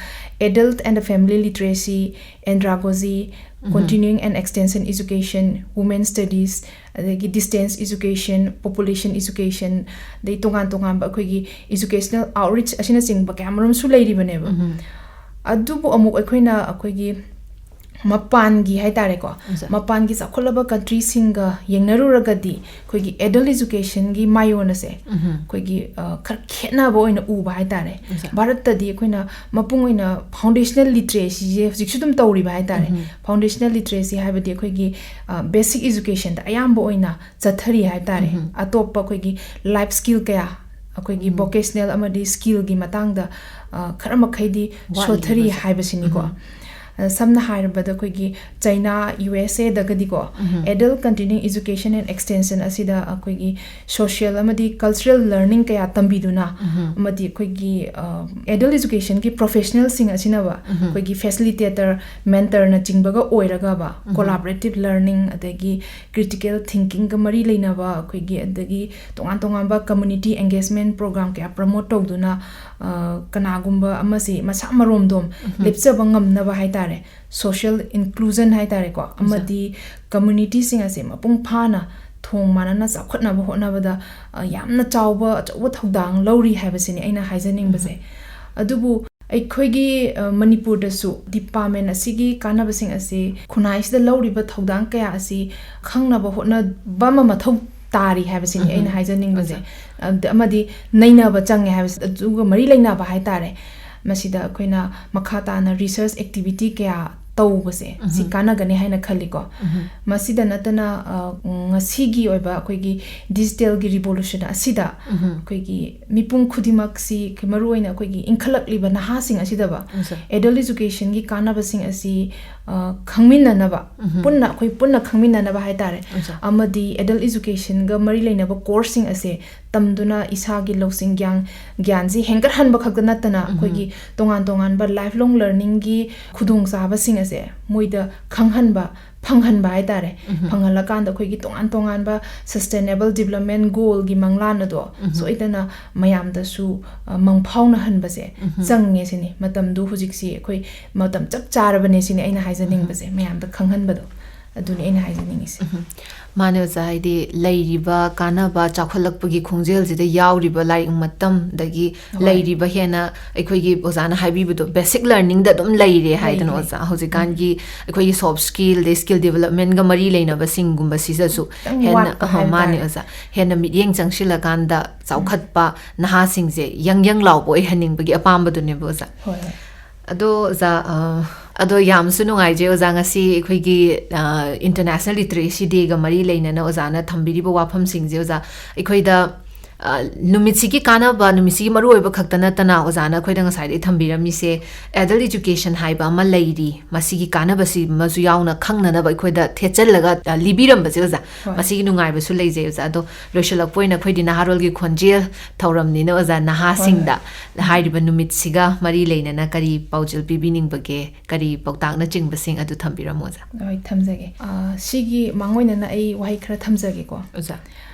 adult and family literacy, andragogy, continuing and extension education, women studies, ꯑꯗꯒꯤ ꯗꯤꯁꯇꯦꯟꯁ ꯏꯖꯨꯀꯦꯁꯟ, ꯄꯣꯄꯨꯂꯦꯁꯟ ꯏꯖꯨꯀꯦꯁꯟ, ꯑꯗꯩ ꯇꯣꯉꯥꯟ ꯇꯣꯉꯥꯟꯕ ꯑꯩꯈꯣꯏꯒꯤ ꯏꯖꯨꯀꯦꯁꯅꯦꯜ ꯑꯥꯎꯠꯔꯤꯆ ꯑꯁꯤꯅꯆꯤꯡꯕ ꯀꯌꯥ ꯃꯔꯨꯝꯁꯨ ꯂꯩꯔꯤꯕꯅꯦꯕ꯫ ꯑꯗꯨꯕꯨ ꯑꯃꯨꯛ ꯑꯩꯈꯣꯏꯅ ꯑꯩꯈꯣꯏꯒꯤ ꯃꯄꯥꯟꯒꯤ ꯍꯥꯏ ꯇꯥꯔꯦꯀꯣ, ꯃꯄꯥꯟꯒꯤ ꯆꯥꯎꯈꯠꯂꯕ ꯀꯟꯇ꯭ꯔꯤꯁꯤꯡꯒ ꯌꯦꯡꯅꯔꯨꯔꯒꯗꯤ ꯑꯩꯈꯣꯏꯒꯤ ꯑꯦꯗꯜꯠ ꯏꯖꯨꯀꯦꯁꯟꯒꯤ ꯃꯥꯏꯌꯣꯟ ꯑꯁꯦ ꯑꯩꯈꯣꯏꯒꯤ, ꯑ, ꯈꯔ ꯈꯦꯠꯅꯕ ꯑꯣꯏꯅ ꯎꯕ ꯍꯥꯏ ꯇꯥꯔꯦ꯫ ꯚꯥꯔꯠꯇꯗꯤ ꯑꯩꯈꯣꯏꯅ ꯃꯄꯨꯡ ꯑꯣꯏꯅ ꯐꯥꯎꯟꯗꯦꯁꯅꯦꯜ ꯂꯤꯇꯔꯦꯁꯤꯁꯦ ꯍꯧꯖꯤꯛꯁꯨ ꯑꯗꯨꯝ ꯇꯧꯔꯤꯕ ꯍꯥꯏ ꯇꯥꯔꯦ꯫ ꯐꯥꯎꯟꯗꯦꯁꯅꯦꯜ ꯂꯤꯇꯔꯦꯁꯤ ꯍꯥꯏꯕꯗꯤ ꯑꯩꯈꯣꯏꯒꯤ, ꯑ, ꯕꯦꯁꯤꯛ ꯏꯖꯨꯀꯦꯁꯟꯗ ꯑꯌꯥꯝꯕ ꯑꯣꯏꯅ ꯆꯠꯊꯔꯤ ꯍꯥꯏ ꯇꯥꯔꯦ꯫ ꯑꯇꯣꯞꯄ ꯑꯩꯈꯣꯏꯒꯤ ꯂꯥꯏꯐ ꯁ꯭ꯀꯤꯜ ꯀꯌꯥ, ꯑꯩꯈꯣꯏꯒꯤ ꯚꯣꯀꯦꯁꯅꯦꯜ ꯑꯃꯗꯤ ꯁ꯭ꯀꯤꯜꯒꯤ ꯃꯇꯥꯡꯗ, ꯑ, ꯈꯔ ꯃꯈꯩꯗꯤ ꯁꯣꯊꯔꯤ ꯍꯥꯏꯕꯁꯤꯅꯤꯀꯣ꯫ ꯑ, ꯁꯝꯅ ꯍꯥꯏꯔꯕꯗ ꯑꯩꯈꯣꯏꯒꯤ ꯆꯩꯅꯥ, ꯌꯨ ꯑꯦꯁ ꯑꯦꯗꯒꯗꯤꯀꯣ, adult continue education and extension ꯑꯁꯤꯗ ꯑꯩꯈꯣꯏꯒꯤ ꯁꯣꯁꯤꯌꯦꯜ ꯑꯃꯗꯤ ꯀꯜꯆꯔꯦꯜ ꯂꯔꯅꯤꯡ ꯀꯌꯥ ꯇꯝꯕꯤꯗꯨꯅ ꯑꯃꯗꯤ ꯑꯩꯈꯣꯏꯒꯤ, ꯑ, ꯑꯦꯗꯜꯠ ꯏꯖꯨꯀꯦꯁꯟꯒꯤ ꯄ꯭ꯔꯣꯐꯦꯁꯅꯦꯜꯁꯤꯡ ꯑꯁꯤꯅꯕ ꯑꯩꯈꯣꯏꯒꯤ ꯐꯦꯁꯤꯂꯤꯇꯦꯇꯔ, ꯃꯦꯟꯇꯔꯅꯆꯤꯡꯕꯒ ꯑꯣꯏꯔꯒꯕ ꯀꯣꯂꯥꯕꯣꯔꯦꯇꯤꯞ ꯂꯔꯅꯤꯡ, ꯑꯗꯒꯤ ꯀ꯭ꯔꯤꯇꯤꯀꯦꯜ ꯊꯤꯡꯀꯤꯡꯒ ꯃꯔꯤ ꯂꯩꯅꯕ ꯑꯩꯈꯣꯏꯒꯤ, ꯑꯗꯒꯤ ꯇꯣꯉꯥꯟ ꯇꯣꯉꯥꯟꯕ ꯀꯝꯃ꯭ꯌꯨꯅꯤꯇꯤ ꯑꯦꯡꯒꯦꯖꯃꯦꯟ ꯄ꯭ꯔꯣꯒ꯭ꯔꯥꯝ ꯀꯌꯥ ꯄ꯭ꯔꯃꯣꯠ ꯇꯧꯗꯨꯅ, ꯑ, ꯀꯅꯥꯒꯨꯝꯕ ꯑꯃꯁꯤ ꯃꯁꯥ ꯃꯔꯣꯝꯗꯣꯝ ꯂꯦꯞꯆꯕ ꯉꯝꯅꯕ ꯍꯥꯏ ꯇꯥꯔꯦ, ꯁꯣꯁꯤꯌꯦꯜ ꯏꯟꯀ꯭ꯂꯨꯖꯟ ꯍꯥꯏ ꯇꯥꯔꯦꯀꯣ, ꯑꯃꯗꯤ ꯀꯝꯃ꯭ꯌꯨꯅꯤꯇꯤꯁꯤꯡ ꯑꯁꯦ ꯃꯄꯨꯡ ꯐꯥꯅ ꯊꯣꯡ ꯃꯥꯟꯅꯅ ꯆꯥꯎꯈꯠꯅꯕ ꯍꯣꯠꯅꯕꯗ, ꯑ, ꯌꯥꯝꯅ ꯆꯥꯎꯕ ꯑꯆꯧꯕ ꯊꯧꯗꯥꯡ ꯂꯧꯔꯤ ꯍꯥꯏꯕꯁꯤꯅꯤ ꯑꯩꯅ ꯍꯥꯏꯖꯅꯤꯡꯕꯁꯦ꯫ ꯑꯗꯨꯕꯨ ꯑꯩꯈꯣꯏꯒꯤ, ꯑ, ꯃꯅꯤꯄꯨꯔꯗꯁꯨ ꯗꯤꯄꯥꯔꯠꯃꯦꯟ ꯑꯁꯤꯒꯤ ꯀꯥꯟꯅꯕꯁꯤꯡ ꯑꯁꯤ ꯈꯨꯟꯅꯥꯏꯁꯤꯗ ꯂꯧꯔꯤꯕ ꯊꯧꯗꯥꯡ ꯀꯌꯥ ꯑꯁꯤ ꯈꯪꯅꯕ ꯍꯣꯠꯅꯕ ꯑꯃ ꯃꯊꯧ ꯇꯥꯔꯤ ꯍꯥꯏꯕꯁꯤꯅꯤ ꯑꯩꯅ ꯍꯥꯏꯖꯅꯤꯡꯕꯁꯦ꯫ ꯑꯗ-, ꯑꯃꯗꯤ ꯅꯩꯅꯕ ꯆꯪꯉꯦ ꯍꯥꯏꯕꯁꯦ, ꯑꯗꯨꯒ ꯃꯔꯤ ꯂꯩꯅꯕ ꯍꯥꯏꯇꯥꯔꯦ꯫ ꯃꯁꯤꯗ ꯑꯩꯈꯣꯏꯅ ꯃꯈꯥ ꯇꯥꯅ research activity ꯀꯌꯥ ꯇꯧꯕꯁꯦ, ꯁꯤ ꯀꯥꯟꯅꯒꯅꯤ ꯍꯥꯏꯅ ꯈꯜꯂꯤꯀꯣ꯫ ꯃꯁꯤꯗ ꯅꯠꯇꯅ, ꯑ, ꯉꯁꯤꯒꯤ ꯑꯣꯏꯕ ꯑꯩꯈꯣꯏꯒꯤ digitalꯒꯤ revolution ꯑꯁꯤꯗ ꯑꯩꯈꯣꯏꯒꯤ ꯃꯤꯄꯨꯝ ꯈꯨꯗꯤꯡꯃꯛꯁꯤ, ꯃꯔꯨꯑꯣꯏꯅ ꯑꯩꯈꯣꯏꯒꯤ ꯏꯟꯈꯠꯂꯛꯂꯤꯕ ꯅꯍꯥꯁꯤꯡ ꯑꯁꯤꯗꯕ adult educationꯒꯤ ꯀꯥꯟꯅꯕꯁꯤꯡ ꯑꯁꯤ, ꯑ, ꯈꯪꯃꯤꯟꯅꯅꯕ, ꯄꯨꯟꯅ, ꯑꯩꯈꯣꯏ ꯄꯨꯟꯅ ꯈꯪꯃꯤꯟꯅꯅꯕ ꯍꯥꯏꯇꯥꯔꯦ꯫ ꯑꯃꯗꯤ adult educationꯒ ꯃꯔꯤ ꯂꯩꯅꯕ courseꯁꯤꯡ ꯑꯁꯦ ꯇꯝꯗꯨꯅ ꯏꯁꯥꯒꯤ ꯂꯧꯁꯤꯡ, ꯒ꯭ꯌꯥꯟ, ꯒ꯭ꯌꯥꯟꯁꯤ ꯍꯦꯟꯒꯠꯍꯟꯕ ꯈꯛꯇ ꯅꯠꯇꯅ, ꯑꯩꯈꯣꯏꯒꯤ ꯇꯣꯉꯥꯟ ꯇꯣꯉꯥꯟꯕ lifelong learningꯒꯤ ꯈꯨꯗꯣꯡꯆꯥꯕꯁꯤꯡ ꯑꯁꯦ ꯃꯣꯏꯗ ꯈꯪꯍꯟꯕ, ꯐꯪꯍꯟꯕ ꯍꯥꯏꯇꯥꯔꯦ꯫ ꯐꯪꯍꯜꯂꯀꯥꯟꯗ ꯑꯩꯈꯣꯏꯒꯤ ꯇꯣꯉꯥꯟ ꯇꯣꯉꯥꯟꯕ sustainable development goalꯒꯤ ꯃꯪꯂꯥꯟ ꯑꯗꯣ ꯁꯣꯏꯗꯅ ꯃꯌꯥꯝꯗꯁꯨ, ꯑ, ꯃꯪꯐꯥꯎꯅꯍꯟꯕꯁꯦ ꯆꯪꯉꯦ ꯁꯤꯅꯤ꯫ ꯃꯇꯝꯗꯨ ꯍꯧꯖꯤꯛꯁꯤ ꯑꯩꯈꯣꯏ ꯃꯇꯝ ꯆꯞ ꯆꯥꯔꯕꯅꯦ ꯁꯤꯅꯤ ꯑꯩꯅ ꯍꯥꯏꯖꯅꯤꯡꯕꯁꯦ, ꯃꯌꯥꯝꯗ ꯈꯪꯍꯟꯕꯗꯣ꯫ ꯑꯗꯨꯅꯤ ꯑꯩꯅ ꯍꯥꯏꯖꯅꯤꯡꯉꯤꯁꯦ꯫ ꯃꯥꯅꯦ ꯑꯣꯖꯥ, ꯍꯥꯏꯗꯤ ꯂꯩꯔꯤꯕ ꯀꯥꯟꯅꯕ ꯆꯥꯎꯈꯠꯂꯛꯄꯒꯤ ꯈꯣꯡꯖꯦꯜꯁꯤꯗ ꯌꯥꯎꯔꯤꯕ ꯂꯥꯏꯔꯤꯛ ꯃꯇꯝ, ꯑꯗꯒꯤ ꯍꯣꯏ꯫ ꯂꯩꯔꯤꯕ ꯍꯦꯟꯅ ꯑꯩꯈꯣꯏꯒꯤ ꯑꯣꯖꯥꯅ ꯍꯥꯏꯕꯤꯕꯗꯣ basic learningꯗ ꯑꯗꯨꯝ ꯂꯩꯔꯦ ꯍꯥꯏꯗꯅ ꯂꯩꯔꯦ꯫ ꯑꯣꯖꯥ, ꯍꯧꯖꯤꯛꯀꯥꯟꯒꯤ ꯑꯩꯈꯣꯏꯒꯤ soft skill ꯑꯗꯩ skill developmentꯒ ꯃꯔꯤ ꯂꯩꯅꯕꯁꯤꯡꯒꯨꯝꯕꯁꯤꯗꯁꯨ ꯈꯤꯇꯪ ꯍꯦꯟꯅ, ꯋꯥꯠꯄ ꯑꯍꯣ, ꯍꯥꯏꯕ ꯃꯥꯅꯦ ꯇꯥꯔꯦ꯫ ꯑꯣꯖꯥ, ꯍꯦꯟꯅ ꯃꯤꯠꯌꯦꯡ ꯆꯪꯁꯤꯜꯂꯀꯥꯟꯗ ꯆꯥꯎꯈꯠꯄ ꯅꯍꯥꯁꯤꯡꯁꯦ ꯌꯪ ꯌꯪ ꯂꯥꯎꯕ ꯑꯣꯏꯍꯟꯅꯤꯡꯕꯒꯤ ꯑꯄꯥꯝꯕꯗꯨꯅꯦꯕ ꯑꯣꯖꯥ꯫ ꯍꯣꯏ, ꯍꯣꯏ꯫ ꯑꯗꯣ ꯑꯣꯖꯥ, ꯑ, ꯑꯗꯣ ꯌꯥꯝꯁꯨ ꯅꯨꯡꯉꯥꯏꯖꯩ ꯑꯣꯖꯥ, ꯉꯁꯤ ꯑꯩꯈꯣꯏꯒꯤ, ꯑ, International Literacy Dayꯒ ꯃꯔꯤ ꯂꯩꯅꯅ ꯑꯣꯖꯥꯅ ꯊꯝꯕꯤꯔꯤꯕ ꯋꯥꯐꯝꯁꯤꯡꯁꯦ ꯑꯣꯖꯥ, ꯑꯩꯈꯣꯏꯗ, ꯑ, ꯅꯨꯃꯤꯠꯁꯤꯒꯤ ꯀꯥꯟꯅꯕ, ꯅꯨꯃꯤꯠꯁꯤꯒꯤ ꯃꯔꯨꯑꯣꯏꯕ ꯈꯛꯇ ꯅꯠꯇꯅ ꯑꯣꯖꯥꯅ ꯑꯩꯈꯣꯏꯗ ꯉꯁꯥꯏꯗꯒꯤ ꯊꯝꯕꯤꯔꯝꯃꯤꯁꯦ adult education ꯍꯥꯏꯕ ꯑꯃ ꯂꯩꯔꯤ, ꯃꯁꯤꯒꯤ ꯀꯥꯟꯅꯕꯁꯤ ꯑꯃꯁꯨ ꯌꯥꯎꯅ ꯈꯪꯅꯅꯕ ꯑꯩꯈꯣꯏꯗ ꯊꯦꯠꯆꯜꯂꯒ, ꯑ, ꯂꯤꯕꯤꯔꯝꯕꯁꯦ ꯑꯣꯖꯥ, ꯍꯣꯏ꯫ ꯃꯁꯤꯒꯤ ꯅꯨꯡꯉꯥꯏꯕꯁꯨ ꯂꯩꯖꯩ ꯑꯣꯖꯥ꯫ ꯑꯗꯣ ꯂꯣꯏꯁꯤꯜꯂꯛꯄ ꯑꯣꯏꯅ ꯑꯩꯈꯣꯏꯗꯤ ꯅꯍꯥꯔꯣꯜꯒꯤ ꯈꯣꯟꯖꯦꯜ ꯊꯧꯔꯝꯅꯤꯅ ꯑꯣꯖꯥ, ꯅꯍꯥꯁꯤꯡꯗ ꯍꯣꯏ, ꯍꯣꯏ꯫ ꯍꯥꯏꯔꯤꯕ ꯅꯨꯃꯤꯠꯁꯤꯒ ꯃꯔꯤ ꯂꯩꯅꯅ ꯀꯔꯤ ꯄꯥꯎꯖꯦꯜ ꯄꯤꯕꯤꯅꯤꯡꯕꯒꯦ, ꯀꯔꯤ ꯄꯥꯎꯇꯥꯛꯅꯆꯤꯡꯕꯁꯤꯡ ꯑꯗꯨ ꯊꯝꯕꯤꯔꯝꯃꯣ ꯑꯣꯖꯥ꯫ ꯍꯣꯏ, ꯊꯝꯖꯒꯦ꯫ ꯑ, ꯁꯤꯒꯤ ꯃꯥꯡꯑꯣꯏꯅꯅ ꯑꯩ ꯋꯥꯍꯩ ꯈꯔ ꯊꯝꯖꯒꯦꯀꯣ꯫ ꯑꯣꯖꯥ꯫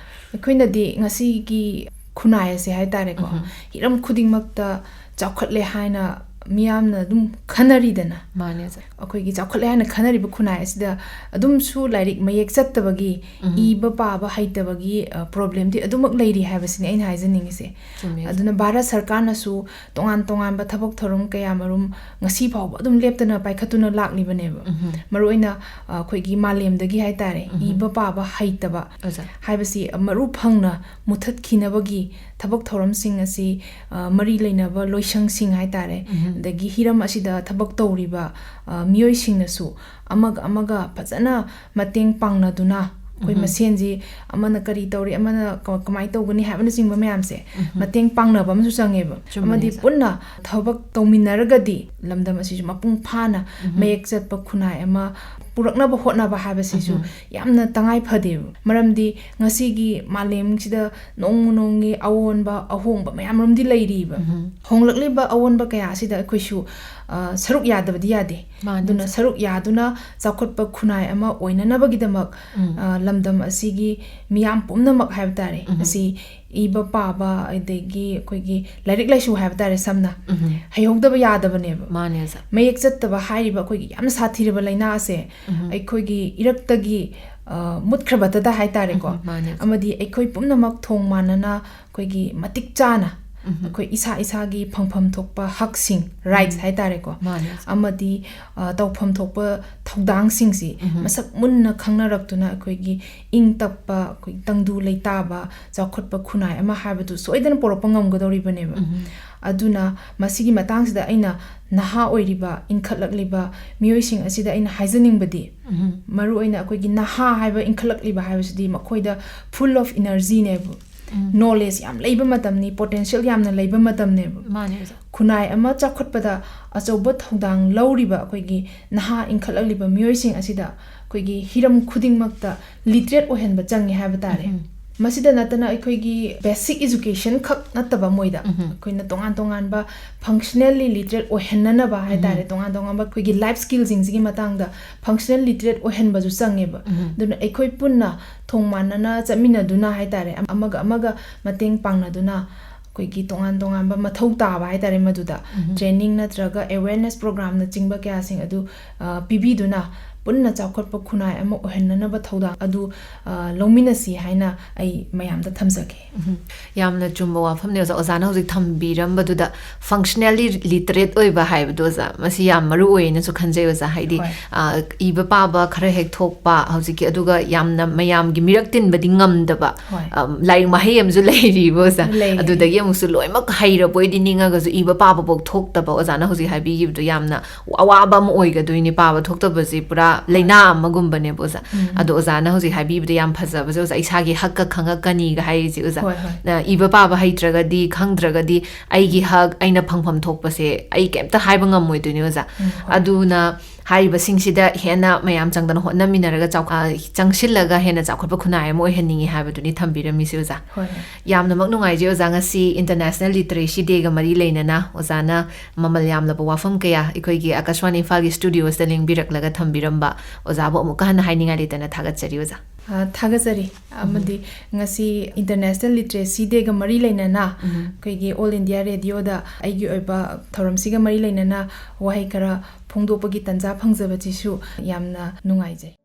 ꯑꯩꯈꯣꯏꯅꯗꯤ ꯉꯁꯤꯒꯤ ꯈꯨꯟꯅꯥꯏ ꯑꯁꯦ ꯍꯥꯏꯇꯥꯔꯦꯀꯣ, ꯎꯝꯍꯨꯝ꯫ ꯍꯤꯔꯝ ꯈꯨꯗꯤꯡꯃꯛꯇ ꯆꯥꯎꯈꯠꯂꯦ ꯍꯥꯏꯅ ꯃꯤꯌꯥꯝꯅ ꯑꯗꯨꯝ ꯈꯟꯅꯔꯤꯗꯅ꯫ ꯃꯥꯅꯦ ꯑꯣꯖꯥ꯫ ꯑꯩꯈꯣꯏꯒꯤ ꯆꯥꯎꯈꯠꯂꯦ ꯍꯥꯏꯅ ꯈꯟꯅꯔꯤꯕ ꯈꯨꯟꯅꯥꯏ ꯑꯁꯤꯗ ꯑꯗꯨꯝꯁꯨ ꯂꯥꯏꯔꯤꯛ ꯃꯌꯦꯛ ꯆꯠꯇꯕꯒꯤ, ꯎꯝ꯫ ꯏꯕ ꯄꯥꯕ ꯍꯩꯇꯕꯒꯤ, ꯑ, problemꯗꯤ ꯑꯗꯨꯃꯛ ꯂꯩꯔꯤ ꯍꯥꯏꯕꯁꯤꯅꯤ ꯑꯩꯅ ꯍꯥꯏꯖꯅꯤꯡꯉꯤꯁꯦ꯫ ꯆꯨꯝꯃꯦ ꯑꯣꯖꯥ꯫ ꯑꯗꯨꯅ ꯚꯥꯔꯠ ꯁꯔꯀꯥꯔꯅꯁꯨ ꯇꯣꯉꯥꯟ ꯇꯣꯉꯥꯟꯕ ꯊꯕꯛ ꯊꯧꯔꯝ ꯀꯌꯥ ꯃꯔꯨꯝ ꯉꯁꯤ ꯐꯥꯎꯕ ꯑꯗꯨꯝ ꯂꯦꯞꯇꯅ ꯄꯥꯏꯈꯠꯇꯨꯅ ꯂꯥꯛꯂꯤꯕꯅꯦꯕ꯫ ꯎꯝ꯫ ꯃꯔꯨꯑꯣꯏꯅ, ꯑ, ꯑꯩꯈꯣꯏꯒꯤ ꯃꯥꯂꯦꯝꯗꯒꯤ ꯍꯥꯏꯇꯥꯔꯦ, ꯎꯝ꯫ ꯏꯕ ꯄꯥꯕ ꯍꯩꯇꯕ ꯑꯣꯖꯥ꯫ ꯍꯥꯏꯕꯁꯤ ꯃꯔꯨ ꯐꯪꯅ ꯃꯨꯊꯠꯈꯤꯅꯕꯒꯤ ꯊꯕꯛ ꯊꯧꯔꯝꯁꯤꯡ ꯑꯁꯤ, ꯑ, ꯃꯔꯤ ꯂꯩꯅꯕ ꯂꯣꯏꯁꯪꯁꯤꯡ ꯍꯥꯏꯇꯥꯔꯦ, ꯎꯝ꯫ ꯑꯗꯒꯤ ꯍꯤꯔꯝ ꯑꯁꯤꯗ ꯊꯕꯛ ꯇꯧꯔꯤꯕ, ꯑ, ꯃꯤꯑꯣꯏꯁꯤꯡꯅꯁꯨ ꯑꯃꯒ ꯑꯃꯒ ꯐꯖꯅ ꯃꯇꯦꯡ ꯄꯥꯡꯅꯗꯨꯅ ꯑꯩꯈꯣꯏ ꯎꯝ꯫ ꯃꯁꯦꯟꯁꯤ ꯑꯃꯅ ꯀꯔꯤ ꯇꯧꯔꯤ, ꯑꯃꯅ ꯀ-, ꯀꯃꯥꯏꯅ ꯇꯧꯒꯅꯤ ꯍꯥꯏꯕꯅꯆꯤꯡꯕ ꯃꯌꯥꯝꯁꯦ ꯎꯝ꯫ ꯃꯇꯦꯡ ꯄꯥꯡꯅꯕ ꯑꯃꯁꯨ ꯆꯪꯉꯦꯕ꯫ ꯆꯨꯝꯃꯦ ꯑꯃꯗꯤ ꯑꯣꯖꯥ꯫ ꯄꯨꯟꯅ ꯊꯕꯛ ꯇꯧꯃꯤꯟꯅꯔꯒꯗꯤ ꯂꯝꯗꯝ ꯑꯁꯤꯁꯨ ꯃꯄꯨꯡ ꯐꯥꯅ ꯎꯝ꯫ ꯃꯌꯦꯛ ꯆꯠꯄ ꯈꯨꯟꯅꯥꯏ ꯑꯃ ꯄꯨꯔꯛꯅꯕ ꯍꯣꯠꯅꯕ ꯍꯥꯏꯕꯁꯤꯁꯨ ꯎꯝ꯫ ꯌꯥꯝꯅ ꯇꯉꯥꯏ ꯐꯗꯦꯕ꯫ ꯃꯔꯝꯗꯤ ꯉꯁꯤꯒꯤ ꯃꯥꯂꯦꯝꯁꯤꯗ ꯅꯣꯡꯃ ꯅꯣꯡꯃꯒꯤ ꯑꯑꯣꯟꯕ ꯑꯍꯣꯡꯕ ꯃꯌꯥꯝ ꯑꯃꯗꯤ ꯂꯩꯔꯤꯕ꯫ ꯎꯝ꯫ ꯍꯣꯡꯂꯛꯂꯤꯕ ꯑꯑꯣꯟꯕ ꯀꯌꯥ ꯑꯁꯤꯗ ꯑꯩꯈꯣꯏꯁꯨ, ꯑ, ꯁꯔꯨꯛ ꯌꯥꯗꯕꯗꯤ ꯌꯥꯗꯦ꯫ ꯃꯥꯅꯦ ꯑꯗꯨꯅ ꯑꯣꯖꯥ꯫ ꯁꯔꯨꯛ ꯌꯥꯗꯨꯅ ꯆꯥꯎꯈꯠꯄ ꯈꯨꯟꯅꯥꯏ ꯑꯃ ꯑꯣꯏꯅꯅꯕꯒꯤꯗꯃꯛ, ꯎꯝ꯫ ꯑ, ꯂꯝꯗꯝ ꯑꯁꯤꯒꯤ ꯃꯤꯌꯥꯝ ꯄꯨꯝꯅꯃꯛ ꯍꯥꯏꯕ ꯇꯥꯔꯦ, ꯎꯝ꯫ ꯑꯁꯤ ꯏꯕ ꯄꯥꯕ, ꯑꯗꯒꯤ ꯑꯩꯈꯣꯏꯒꯤ ꯂꯥꯏꯔꯤꯛ ꯂꯥꯏꯁꯨ ꯍꯥꯏꯕ ꯇꯥꯔꯦ, ꯁꯝꯅ ꯎꯝ꯫ ꯍꯩꯍꯧꯗꯕ ꯌꯥꯗꯕꯅꯦꯕ꯫ ꯃꯥꯅꯦ ꯑꯣꯖꯥ꯫ ꯃꯌꯦꯛ ꯆꯠꯇꯕ ꯍꯥꯏꯔꯤꯕ ꯑꯩꯈꯣꯏꯒꯤ ꯌꯥꯝꯅ ꯁꯥꯊꯤꯔꯕ ꯂꯥꯏꯅꯥ ꯑꯁꯦ ꯎꯝ꯫ ꯑꯩꯈꯣꯏꯒꯤ ꯏꯔꯛꯇꯒꯤ, ꯑ, ꯃꯨꯠꯈ꯭ꯔꯕꯇꯗ ꯍꯥꯏꯇꯥꯔꯦꯀꯣ꯫ ꯎꯝ, ꯃꯥꯅꯦ ꯑꯣꯖꯥ꯫ ꯑꯃꯗꯤ ꯑꯩꯈꯣꯏ ꯄꯨꯝꯅꯃꯛ ꯊꯣꯡ ꯃꯥꯟꯅꯅ ꯑꯩꯈꯣꯏꯒꯤ ꯃꯇꯤꯛ ꯆꯥꯅ ꯎꯝ꯫ ꯑꯩꯈꯣꯏ ꯏꯁꯥ ꯏꯁꯥꯒꯤ ꯐꯪꯐꯝ ꯊꯣꯛꯄ ꯍꯛꯁꯤꯡ, rights ꯎꯝ꯫ ꯍꯥꯏꯇꯥꯔꯦꯀꯣ, ꯃꯥꯅꯦ ꯑꯣꯖꯥ꯫ ꯑꯃꯗꯤ, ꯑ, ꯇꯧꯐꯝ ꯊꯣꯛꯄ ꯊꯧꯗꯥꯡꯁꯤꯡꯁꯤ ꯎꯝ꯫ ꯃꯁꯛ ꯃꯨꯟꯅ ꯈꯪꯅꯔꯛꯇꯨꯅ ꯑꯩꯈꯣꯏꯒꯤ ꯏꯪ ꯇꯞꯄ, ꯑꯩꯈꯣꯏ ꯇꯪꯗꯨ ꯂꯩꯇꯥꯕ, ꯆꯥꯎꯈꯠꯄ ꯈꯨꯟꯅꯥꯏ ꯑꯃ ꯍꯥꯏꯕꯗꯨ ꯁꯣꯏꯗꯅ ꯄꯨꯔꯛꯄ ꯉꯝꯒꯗꯧꯔꯤꯕꯅꯦꯕ꯫ ꯎꯝ꯫ ꯑꯗꯨꯅ ꯃꯁꯤꯒꯤ ꯃꯇꯥꯡꯁꯤꯗ ꯑꯩꯅ ꯅꯍꯥ ꯑꯣꯏꯔꯤꯕ, ꯏꯟꯈꯠꯂꯛꯂꯤꯕ ꯃꯤꯑꯣꯏꯁꯤꯡ ꯑꯁꯤꯗ ꯑꯩꯅ ꯍꯥꯏꯖꯅꯤꯡꯕꯗꯤ, ꯎꯝ꯫ ꯃꯔꯨꯑꯣꯏꯅ ꯑꯩꯈꯣꯏꯒꯤ ꯅꯍꯥ ꯍꯥꯏꯕ, ꯏꯟꯈꯠꯂꯛꯂꯤꯕ ꯍꯥꯏꯕꯁꯤꯗꯤ ꯃꯈꯣꯏꯗ full of energyꯅꯦꯕ꯫ ꯎꯝ꯫ Knowledge ꯌꯥꯝ ꯂꯩꯕ ꯃꯇꯝꯅꯤ, potential ꯌꯥꯝꯅ ꯂꯩꯕ ꯃꯇꯝꯅꯦꯕ꯫ ꯃꯥꯅꯦ ꯑꯣꯖꯥ꯫ ꯈꯨꯟꯅꯥꯏ ꯑꯃ ꯆꯥꯎꯈꯠꯄꯗ ꯑꯆꯧꯕ ꯊꯧꯗꯥꯡ ꯂꯧꯔꯤꯕ ꯑꯩꯈꯣꯏꯒꯤ ꯅꯍꯥ ꯏꯟꯈꯠꯂꯛꯂꯤꯕ ꯃꯤꯑꯣꯏꯁꯤꯡ ꯑꯁꯤꯗ ꯑꯩꯈꯣꯏꯒꯤ ꯍꯤꯔꯝ ꯈꯨꯗꯤꯡꯃꯛꯇ literate ꯑꯣꯏꯍꯟꯕ ꯆꯪꯉꯦ ꯍꯥꯏꯕ ꯇꯥꯔꯦ꯫ ꯎꯝ꯫ ꯃꯁꯤꯗ ꯅꯠꯇꯅ ꯑꯩꯈꯣꯏꯒꯤ basic education ꯈꯛ ꯅꯠꯇꯕ ꯃꯣꯏꯗ ꯎꯝ꯫ ꯑꯩꯈꯣꯏꯅ ꯇꯣꯉꯥꯟ ꯇꯣꯉꯥꯟꯕ functionally literate ꯑꯣꯏꯍꯟꯅꯅꯕ ꯍꯥꯏ ꯇꯥꯔꯦ, ꯎꯝ꯫ ꯇꯣꯉꯥꯟ ꯇꯣꯉꯥꯟꯕ ꯑꯩꯈꯣꯏꯒꯤ life skillꯁꯤꯡꯁꯤꯒꯤ ꯃꯇꯥꯡꯗ functional literate ꯑꯣꯏꯍꯟꯕꯁꯨ ꯆꯪꯉꯦꯕ꯫ ꯎꯝ꯫ ꯑꯗꯨꯅ ꯑꯩꯈꯣꯏ ꯄꯨꯟꯅ ꯊꯣꯡ ꯃꯥꯟꯅꯅ ꯆꯠꯃꯤꯟꯅꯗꯨꯅ ꯍꯥꯏ ꯇꯥꯔꯦ, ꯑꯃꯒ ꯑꯃꯒ ꯃꯇꯦꯡ ꯄꯥꯡꯅꯗꯨꯅ ꯑꯩꯈꯣꯏꯒꯤ ꯇꯣꯉꯥꯟ ꯇꯣꯉꯥꯟꯕ ꯃꯊꯧ ꯇꯥꯕ ꯍꯥꯏ ꯇꯥꯔꯦ ꯃꯗꯨꯗ, ꯎꯝ꯫ Training ꯅꯠꯇ꯭ꯔꯒ awareness programꯅꯆꯤꯡꯕ ꯀꯌꯥꯁꯤꯡ ꯑꯗꯨ, ꯑ, ꯄꯤꯕꯤꯗꯨꯅ ꯄꯨꯟꯅ ꯆꯥꯎꯈꯠꯄ ꯈꯨꯟꯅꯥꯏ ꯑꯃ ꯑꯣꯏꯍꯟꯅꯅꯕ ꯊꯧꯗꯥꯡ ꯑꯗꯨ, ꯑ, ꯂꯧꯃꯤꯟꯅꯁꯤ ꯍꯥꯏꯅ ꯑꯩ ꯃꯌꯥꯝꯗ ꯊꯝꯖꯒꯦ꯫ ꯎꯝ꯫ ꯌꯥꯝꯅ ꯆꯨꯝꯕ ꯋꯥꯐꯝꯅꯦ ꯑꯣꯖꯥ꯫ ꯑꯣꯖꯥꯅ ꯍꯧꯖꯤꯛ ꯊꯝꯕꯤꯔꯝꯕꯗꯨꯗ functionally literate ꯑꯣꯏꯕ ꯍꯥꯏꯕꯗꯣ ꯑꯣꯖꯥ, ꯃꯁꯤ ꯌꯥꯝ ꯃꯔꯨ ꯑꯣꯏꯌꯦꯅꯁꯨ ꯈꯟꯖꯩ ꯑꯣꯖꯥ꯫ ꯍꯥꯏꯗꯤ, ꯍꯣꯏ꯫ ꯑ, ꯏꯕ ꯄꯥꯕ ꯈꯔ ꯍꯦꯛ ꯊꯣꯛꯄ, ꯍꯧꯖꯤꯛꯀꯤ ꯑꯗꯨꯒ ꯌꯥꯝꯅ ꯃꯌꯥꯝꯒꯤ ꯃꯤꯔꯛ ꯇꯤꯟꯕꯗꯤ ꯉꯝꯗꯕ, ꯍꯣꯏ꯫ ꯑ, ꯂꯥꯏꯔꯤꯛ ꯃꯍꯩ ꯑꯃꯁꯨ ꯂꯩꯔꯤꯕ ꯑꯣꯖꯥ꯫ ꯂꯩ, ꯂꯩ꯫ ꯑꯗꯨꯗꯒꯤ ꯑꯃꯨꯛꯁꯨ ꯂꯣꯏꯅꯃꯛ ꯍꯩꯔꯕꯣꯏꯗꯤ ꯅꯤꯡꯉꯒꯁꯨ ꯏꯕ ꯄꯥꯕꯐꯥꯎ ꯊꯣꯛꯇꯕ, ꯑꯣꯖꯥꯅ ꯍꯧꯖꯤꯛ ꯍꯥꯏꯕꯤꯈꯤꯕꯗꯣ ꯌꯥꯝꯅ ꯑꯋꯥꯕ ꯑꯃ ꯑꯣꯏꯒꯗꯣꯏꯅꯤ꯫ ꯄꯥꯕ ꯊꯣꯛꯇꯕꯁꯤ ꯄꯨꯔꯥ ꯍꯣꯏ꯫ ꯂꯥꯏꯅꯥ ꯑꯃꯒꯨꯝꯕꯅꯦꯕ ꯑꯣꯖꯥ꯫ ꯎꯝ꯫ ꯑꯗꯣ ꯑꯣꯖꯥꯅ ꯍꯧꯖꯤꯛ ꯍꯥꯏꯕꯤꯕꯗ ꯌꯥꯝ ꯐꯖꯕꯁꯦ ꯑꯣꯖꯥ, ꯏꯁꯥꯒꯤ ꯍꯛꯀ ꯈꯪꯉꯛꯀꯅꯤꯒ ꯍꯥꯏꯔꯤꯁꯦ ꯑꯣꯖꯥ꯫ ꯍꯣꯏ, ꯍꯣꯏ꯫ ꯑ, ꯏꯕ ꯄꯥꯕ ꯍꯩꯇ꯭ꯔꯒꯗꯤ, ꯈꯪꯗ꯭ꯔꯒꯗꯤ ꯑꯩꯒꯤ ꯍꯛ, ꯑꯩꯅ ꯐꯪꯐꯝ ꯊꯣꯛꯄꯁꯦ ꯑꯩ ꯀꯩꯝꯇ ꯍꯥꯏꯕ ꯉꯝꯃꯣꯏꯗꯣꯏꯅꯦ ꯑꯣꯖꯥ꯫ ꯎꯝ, ꯍꯣꯏ꯫ ꯑꯗꯨꯅ ꯍꯥꯏꯔꯤꯕꯁꯤꯡꯁꯤꯗ ꯍꯦꯟꯅ ꯃꯌꯥꯝ ꯆꯪꯗꯅ ꯍꯣꯠꯅꯃꯤꯟꯅꯔꯒ ꯆꯥꯎꯈ-, ꯑ, ꯆꯪꯁꯤꯜꯂꯒ ꯍꯦꯟꯅ ꯆꯥꯎꯈꯠꯄ ꯈꯨꯟꯅꯥꯏ ꯑꯃ ꯑꯣꯏꯍꯟꯅꯤꯡꯉꯤ ꯍꯥꯏꯕꯗꯨꯅꯤ ꯊꯝꯕꯤꯔꯝꯃꯤꯁꯦ ꯑꯣꯖꯥ꯫ ꯍꯣꯏ, ꯍꯣꯏ꯫ ꯌꯥꯝꯅꯃꯛ ꯅꯨꯡꯉꯥꯏꯖꯩ ꯑꯣꯖꯥ, ꯉꯁꯤ International Literacy Dayꯒ ꯃꯔꯤ ꯂꯩꯅꯅ ꯑꯣꯖꯥꯅ ꯃꯃꯜ ꯌꯥꯝꯂꯕ ꯋꯥꯐꯝ ꯀꯌꯥ ꯑꯩꯈꯣꯏꯒꯤ ꯑꯥꯀꯥꯁꯕꯥꯅꯤ ꯏꯝꯐꯥꯜꯒꯤ studioꯁꯤꯗ ꯂꯦꯡꯕꯤꯔꯛꯂꯒ ꯊꯝꯕꯤꯔꯝꯕ꯫ ꯑꯣꯖꯥꯕꯨ ꯑꯃꯨꯛꯀ ꯍꯟꯅ ꯍꯥꯏꯅꯤꯡꯉꯥꯏ ꯂꯩꯇꯅ ꯊꯥꯒꯠꯆꯔꯤ ꯑꯣꯖꯥ꯫ ꯑ, ꯊꯥꯒꯠꯆꯔꯤ꯫ ꯎꯝ꯫ ꯑꯃꯗꯤ ꯉꯁꯤ International Literacy Dayꯒ ꯃꯔꯤ ꯂꯩꯅꯅ ꯎꯝ꯫ ꯑꯩꯈꯣꯏꯒꯤ All India Radioꯗ ꯑꯩꯒꯤ ꯑꯣꯏꯕ ꯊꯧꯔꯝꯁꯤꯒ ꯃꯔꯤ ꯂꯩꯅꯅ ꯋꯥꯍꯩ ꯈꯔ ꯐꯣꯡꯗꯣꯛꯄꯒꯤ ꯇꯥꯟꯖꯥ ꯐꯪꯖꯕꯁꯤꯁꯨ ꯌꯥꯝꯅ ꯅꯨꯡꯉꯥꯏꯖꯩ꯫